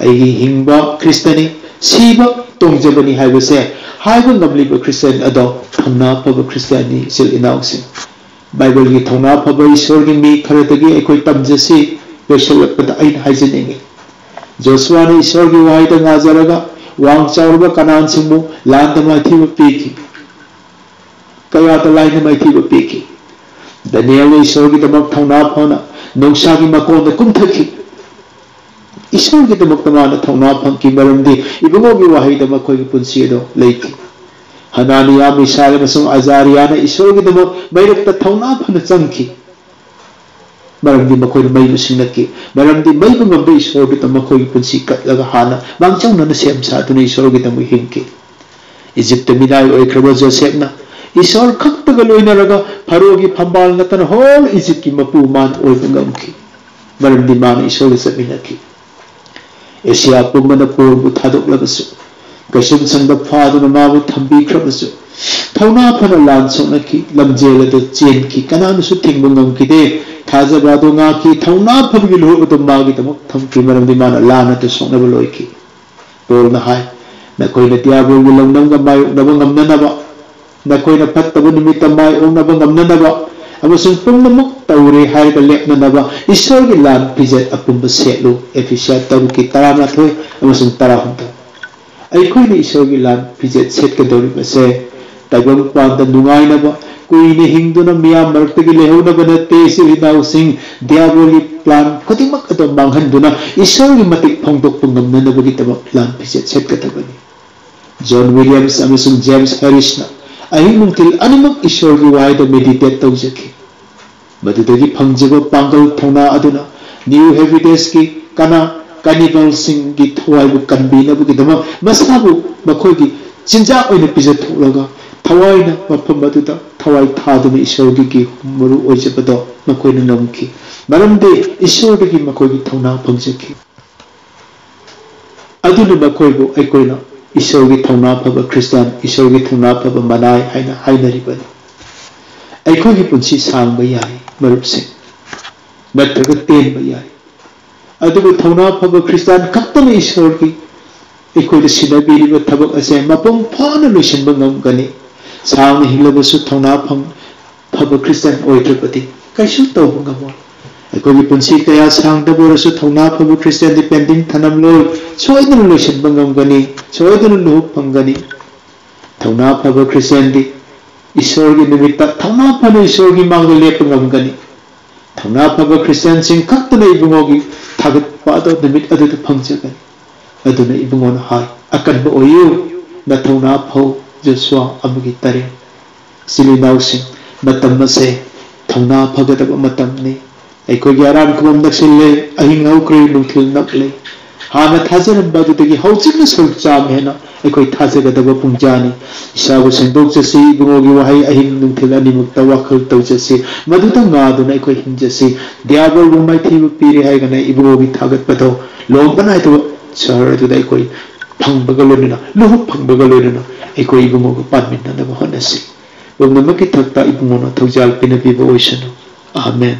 ꯑꯩꯒꯤ ꯍꯤꯡꯕ ꯈ꯭ꯔꯤꯁꯇꯅꯤ, ꯁꯤꯕ ꯇꯣꯡꯖꯕꯅꯤ ꯍꯥꯏꯕꯁꯦ ꯍꯥꯏꯕ ꯉꯝꯂꯤꯕ ꯈ꯭ꯔꯤꯁꯇꯤꯌꯥꯟ ꯑꯗꯣ ꯊꯧꯅꯥ ꯐꯕ ꯈ꯭ꯔꯤꯁꯇꯤꯌꯥꯟꯅꯤ, ꯏꯆꯤꯜ ꯏꯅꯥꯎꯁꯤꯡ꯫ ꯕꯥꯏꯕꯜꯒꯤ ꯊꯧꯅꯥ ꯐꯕ ꯏꯁꯣꯔꯒꯤ ꯃꯤ ꯈꯔꯗꯒꯤ ꯑꯩꯈꯣꯏ ꯇꯝꯖꯁꯤ꯫ ꯂꯣꯏꯁꯤꯜꯂꯛꯄꯗ ꯑꯩꯅ ꯍꯥꯏꯖꯅꯤꯡꯉꯤ, ꯖꯣꯁꯨꯋꯥꯅ ꯏꯁꯣꯔꯒꯤ ꯋꯥꯍꯩꯗ ꯉꯥꯖꯔꯒ ꯋꯥꯡ ꯆꯥꯎꯔꯕ ꯀꯅꯥꯟꯁꯤꯡꯕꯨ ꯂꯥꯟꯗ ꯃꯥꯏꯊꯤꯕ ꯄꯤꯈꯤ꯫ ꯀꯌꯥꯗ ꯂꯥꯏꯅ ꯃꯥꯏꯊꯤꯕ ꯄꯤꯈꯤ꯫ ꯗꯥꯅꯤꯌꯦꯜꯅ ꯏꯁꯣꯔꯒꯤꯗꯃꯛ ꯊꯧꯅꯥ ꯐꯅ ꯅꯨꯡꯁꯥꯒꯤ ꯃꯀꯣꯟꯗ ꯀꯨꯝꯊꯈꯤ꯫ ꯏꯁꯣꯔꯒꯤꯗꯃꯛꯇ ꯃꯥꯅ ꯊꯧꯅꯥ ꯐꯪꯈꯤ, ꯃꯔꯝꯗꯤ ꯏꯕꯨꯡꯉꯣꯒꯤ ꯋꯥꯍꯩꯗ ꯃꯈꯣꯏꯒꯤ ꯄꯨꯟꯁꯤ ꯑꯗꯨ ꯂꯩꯈꯤ꯫ ꯍꯅꯥꯅꯤꯌꯥ, ꯃꯤꯁꯥꯏꯜ ꯑꯃꯁꯨꯡ ꯑꯖꯥꯔꯤꯌꯥꯅ ꯏꯁꯣꯔꯒꯤꯗꯃꯛ ꯃꯩꯔꯛꯇ ꯊꯧꯅꯥ ꯐꯅ ꯆꯪꯈꯤ, ꯃꯔꯝꯗꯤ ꯃꯈꯣꯏꯅ ꯃꯩꯕꯨ ꯁꯤꯡꯅꯈꯤ꯫ ꯃꯔꯝꯗꯤ ꯃꯩꯕꯨ ꯉꯝꯕ ꯏꯁꯣꯔꯗꯨꯗ ꯃꯈꯣꯏꯒꯤ ꯄꯨꯟꯁꯤ ꯀꯠꯂꯒ ꯍꯥꯟꯅ ꯃꯥꯡꯖꯧꯅꯅ ꯁꯦꯝ ꯁꯥꯗꯨꯅ ꯏꯁꯣꯔꯒꯤꯗꯃꯛ ꯍꯤꯡꯈꯤ꯫ ꯏꯖꯤꯞꯇ ꯃꯤꯅꯥꯏ ꯑꯣꯏꯈ꯭ꯔꯕ ꯖꯣꯁꯦꯐꯅ ꯏꯁꯣꯔ ꯈꯛꯇꯒ ꯂꯣꯏꯅꯔꯒ ꯐꯔꯣꯒꯤ ꯐꯝꯕꯥꯜ ꯅꯠꯇꯅ ꯍꯣꯜ ꯏꯖꯤꯞꯀꯤ ꯃꯄꯨ ꯃꯥꯅ ꯑꯣꯏꯕ ꯉꯝꯈꯤ, ꯃꯔꯝꯗꯤ ꯃꯥꯅ ꯏꯁꯣꯔꯒ ꯆꯠꯃꯤꯟꯅꯈꯤ꯫ ꯑꯦꯁꯤꯌꯥ ꯄꯨꯝꯕꯅ ꯄꯣꯔꯕꯨ ꯊꯥꯗꯣꯛꯂꯕꯁꯨ, ꯀꯩꯁꯨꯝꯁꯪꯗ ꯐꯥꯗꯨꯅ ꯃꯥꯕꯨ ꯊꯝꯕꯤꯈ꯭ꯔꯕꯁꯨ, ꯊꯧꯅꯥ ꯐꯅ ꯂꯥꯟ ꯁꯣꯛꯅꯈꯤ, ꯂꯝꯖꯦꯜ ꯑꯗꯨ ꯆꯦꯟꯈꯤ, ꯀꯅꯥꯅꯁꯨ ꯊꯤꯡꯕ ꯉꯝꯈꯤꯗꯦ꯫ ꯊꯥꯖꯕ ꯑꯗꯨ ꯉꯥꯛꯈꯤ, ꯊꯧꯅꯥ ꯐꯕꯒꯤ ꯂꯨꯍꯨꯞ ꯑꯗꯨ ꯃꯥꯒꯤꯗꯃꯛ ꯊꯝꯈꯤ, ꯃꯔꯝꯗꯤ ꯃꯥꯅ ꯂꯥꯟ ꯑꯗꯨ ꯁꯣꯛꯅꯕ ꯂꯣꯏꯈꯤ꯫ ꯄꯣꯜꯅ ꯍꯥꯏ, ꯅꯈꯣꯏꯅ ꯗꯤꯌꯥꯕꯣꯜꯒꯤ ꯂꯧꯅꯝꯒ ꯃꯥꯌꯣꯛꯅꯕ ꯉꯝꯅꯅꯕ, ꯅꯈꯣꯏꯅ ꯐꯠꯇꯕ ꯅꯨꯃꯤꯠꯇ ꯃꯥꯏ ꯑꯣꯛꯅꯕ ꯉꯝꯅꯅꯕ, ꯑꯃꯁꯨꯡ ꯄꯨꯝꯅꯃꯛ ꯇꯧꯔꯦ ꯍꯥꯏꯔꯒ ꯂꯦꯞꯅꯅꯕ ꯏꯁꯣꯔꯒꯤ ꯂꯥꯟ ꯐꯤꯖꯦꯠ ꯑꯄꯨꯝꯕ ꯁꯦꯠꯂꯨ꯫ ꯑꯦꯐꯤꯁꯤꯌꯥ ꯇꯔꯨꯛꯀꯤ ꯇꯔꯥꯃꯥꯊꯣꯏ ꯑꯃꯁꯨꯡ ꯇꯔꯥꯍꯨꯝꯗꯣꯏ꯫ ꯑꯩꯈꯣꯏꯅ ꯏꯁꯣꯔꯒꯤ ꯂꯥꯟ ꯐꯤꯖꯦꯠ ꯁꯦꯠꯀꯗꯧꯔꯤꯕꯁꯦ ꯇꯥꯏꯕꯪ ꯄꯥꯟꯗ ꯅꯨꯡꯉꯥꯏꯅꯕ, ꯀꯨꯏꯅ ꯍꯤꯡꯗꯨꯅ ꯃꯤꯌꯥꯝ ꯃꯔꯛꯇꯒꯤ ꯂꯩꯍꯧꯅꯕ ꯅꯠꯇꯦ꯫ ꯏꯆꯤꯜ ꯏꯅꯥꯎꯁꯤꯡ, ꯗꯤꯌꯥꯕꯣꯜꯒꯤ ꯄ꯭ꯂꯥꯟ ꯈꯨꯗꯤꯡꯃꯛ ꯑꯗꯨ ꯃꯥꯡꯍꯟꯗꯨꯅ ꯏꯁꯣꯔꯒꯤ ꯃꯇꯤꯛ ꯐꯣꯡꯗꯣꯛꯄ ꯉꯝꯅꯅꯕꯒꯤꯗꯃꯛ ꯂꯥꯟ ꯐꯤꯖꯦꯠ ꯁꯦꯠꯀꯗꯕꯅꯤ꯫ ꯖꯣꯟ ꯋꯤꯂꯤꯌꯝꯁ ꯑꯃꯁꯨꯡ ꯖꯦꯝꯁ ꯍꯦꯔꯤꯁꯅ ꯑꯍꯤꯡ ꯅꯨꯡꯊꯤꯜ ꯑꯅꯤꯃꯛ ꯏꯁꯣꯔꯒꯤ ꯋꯥꯍꯩꯗ ꯃꯦꯗꯤꯇꯦꯠ ꯇꯧꯖꯈꯤ꯫ ꯃꯗꯨꯗꯒꯤ ꯐꯪꯖꯕ ꯄꯥꯡꯒꯜ ꯊꯧꯅꯥ ꯑꯗꯨꯅ ꯅ꯭ꯌꯨ ꯍꯦꯕꯤꯇꯦꯁꯀꯤ ꯀꯅꯥ ꯀꯅꯤꯕꯜꯁꯤꯡꯒꯤ ꯊꯋꯥꯏꯕꯨ ꯀꯟꯕꯤꯅꯕꯒꯤꯗꯃꯛ ꯃꯁꯥꯕꯨ ꯃꯈꯣꯏꯒꯤ ꯆꯤꯟꯖꯥꯛ ꯑꯣꯏꯅ ꯄꯤꯖꯊꯣꯛꯂꯒ ꯊꯋꯥꯏꯅ ꯃꯐꯝ ꯑꯗꯨꯗ ꯊꯋꯥꯏ ꯊꯥꯗꯨꯅ ꯏꯁꯣꯔꯒꯤ ꯒꯤꯐ ꯃꯔꯨ ꯑꯣꯏꯖꯕꯗꯣ ꯃꯈꯣꯏꯅ ꯉꯝꯈꯤ, ꯃꯔꯝꯗꯤ ꯏꯁꯣꯔꯗꯒꯤ ꯃꯈꯣꯏꯒꯤ ꯊꯧꯅꯥ ꯐꯪꯖꯈꯤ꯫ ꯑꯗꯨꯅ ꯃꯈꯣꯏꯕꯨ ꯑꯩꯈꯣꯏꯅ ꯏꯁꯣꯔꯒꯤ ꯊꯧꯅꯥ ꯐꯕ ꯈ꯭ꯔꯤꯁꯇꯥꯟ, ꯏꯁꯣꯔꯒꯤ ꯊꯧꯅꯥ ꯐꯕ ꯃꯅꯥꯏ ꯍꯥꯏꯅ ꯍꯥꯏꯅꯔꯤꯕꯅꯤ꯫ ꯑꯩꯈꯣꯏꯒꯤ ꯄꯨꯟꯁꯤ ꯁꯥꯡꯕ ꯌꯥꯏ, ꯃꯔꯨꯞꯁꯤꯡ, ꯅꯠꯇ꯭ꯔꯒ ꯇꯦꯟꯕ ꯌꯥꯏ, ꯑꯗꯨꯕꯨ ꯊꯧꯅꯥ ꯐꯕ ꯈ꯭ꯔꯤꯁꯇꯥꯟ ꯈꯛꯇꯅ ꯏꯁꯣꯔꯒꯤ ꯑꯩꯈꯣꯏꯗ ꯁꯤꯟꯅꯕꯤꯔꯤꯕ ꯊꯕꯛ ꯑꯁꯦ ꯃꯄꯨꯡ ꯐꯥꯅ ꯂꯣꯏꯁꯤꯟꯕ ꯉꯝꯒꯅꯤ꯫ ꯁꯥꯡꯅ ꯍꯤꯡꯂꯕꯁꯨ ꯊꯧꯅꯥ ꯐꯪ-, ꯐꯕ ꯈ꯭ꯔꯤꯁꯇꯥꯟ ꯑꯣꯏꯗ꯭ꯔꯕꯗꯤ ꯀꯩꯁꯨ ꯇꯧꯕ ꯉꯝꯃꯣꯏ꯫ ꯑꯩꯈꯣꯏꯒꯤ ꯄꯨꯟꯁꯤ ꯀꯌꯥ ꯁꯥꯡꯗꯕ ꯑꯣꯏꯔꯁꯨ ꯊꯧꯅꯥ ꯐꯕ ꯈ꯭ꯔꯤꯁꯇꯥꯟꯗꯤ ꯄꯦꯟꯗꯤꯡ ꯊꯅꯝꯂꯣꯏ, ꯁꯣꯏꯗꯅ ꯂꯣꯏꯁꯤꯟꯕ ꯉꯝꯒꯅꯤ, ꯁꯣꯏꯗꯅ ꯂꯨꯍꯨꯞ ꯐꯪꯒꯅꯤ꯫ ꯊꯧꯅꯥ ꯐꯕ ꯈ꯭ꯔꯤꯁꯇꯥꯟꯗꯤ ꯏꯁꯣꯔꯒꯤ ꯅꯨꯃꯤꯠꯇ ꯊꯧꯅꯥ ꯐꯅ ꯏꯁꯣꯔꯒꯤ ꯃꯥꯡꯗ ꯂꯦꯞꯄ ꯉꯝꯒꯅꯤ꯫ ꯊꯧꯅꯥ ꯐꯕ ꯈ꯭ꯔꯤꯁꯇꯥꯟꯁꯤꯡ ꯈꯛꯇꯅ ꯏꯕꯨꯡꯉꯣꯒꯤ ꯊꯥꯒꯠꯄ ꯑꯗꯣ ꯅꯨꯃꯤꯠ ꯑꯗꯨꯗ ꯐꯪꯖꯒꯅꯤ꯫ ꯑꯗꯨꯅ ꯏꯕꯨꯡꯉꯣꯅ ꯍꯥꯏ, "ꯑꯀꯟꯕ ꯑꯣꯏꯌꯨ, ꯅꯊꯧꯅꯥ ꯐꯧ", ꯖꯣꯁꯨꯋꯥ ꯑꯃꯒꯤ ꯇꯔꯦꯠ꯫ ꯏꯆꯤꯜ ꯏꯅꯥꯎꯁꯤꯡ, ꯃꯇꯝ ꯑꯁꯦ ꯊꯧꯅꯥ ꯐꯒꯗꯕ ꯃꯇꯝꯅꯤ꯫ ꯑꯩꯈꯣꯏꯒꯤ ꯑꯔꯥꯟ ꯈꯨꯕꯝ ꯅꯛꯁꯤꯜꯂꯦ, ꯑꯍꯤꯡ ꯍꯧꯈ꯭ꯔꯦ, ꯅꯨꯡꯊꯤꯜ ꯅꯛꯂꯦ꯫ ꯍꯥꯟꯅ ꯊꯥꯖꯔꯝꯕ ꯑꯗꯨꯗꯒꯤ ꯍꯧꯖꯤꯛꯅ ꯁꯔꯨꯛ ꯆꯥꯝꯃ ꯍꯦꯟꯅ ꯑꯩꯈꯣꯏ ꯊꯥꯖꯒꯗꯕ ꯄꯨꯡꯖꯥꯅꯤ꯫ ꯏꯁꯥꯕꯨ ꯁꯦꯡꯗꯣꯛꯆꯁꯤ, ꯏꯕꯨꯡꯉꯣꯒꯤ ꯋꯥꯍꯩ ꯑꯍꯤꯡ ꯅꯨꯡꯊꯤꯜ ꯑꯅꯤꯃꯛꯇ ꯋꯥꯈꯜ ꯇꯧꯖꯁꯤ, ꯃꯗꯨꯗ ꯉꯥꯗꯨꯅ ꯑꯩꯈꯣꯏ ꯍꯤꯡꯖꯁꯤ꯫ ꯗꯤꯌꯥꯕꯣꯜꯕꯨ ꯃꯥꯏꯊꯤꯕ ꯄꯤꯔꯦ ꯍꯥꯏꯗꯅ ꯏꯕꯨꯡꯉꯣꯒꯤ ꯊꯥꯒꯠꯄꯗꯣ ꯂꯣꯝꯕ ꯅꯥꯏꯗꯕ ꯁꯍꯔ ꯑꯗꯨꯗ ꯑꯩꯈꯣꯏ ꯐꯪꯕꯒ ꯂꯣꯏꯅꯅ, ꯂꯨꯍꯨꯞ ꯐꯪꯕꯒ ꯂꯣꯏꯅꯅ ꯑꯩꯈꯣꯏ ꯏꯕꯨꯡꯉꯣꯒ ꯄꯥꯟꯃꯤꯟꯅꯅꯕ ꯍꯣꯠꯅꯁꯤ꯫ ꯄꯨꯝꯅꯃꯛꯀꯤ ꯊꯛꯇ ꯏꯕꯨꯡꯉꯣꯅ ꯊꯧꯖꯥꯜ ꯄꯤꯅꯕꯤꯕ ꯑꯣꯏꯁꯅꯨ꯫ ꯑꯥꯃꯦꯟ꯫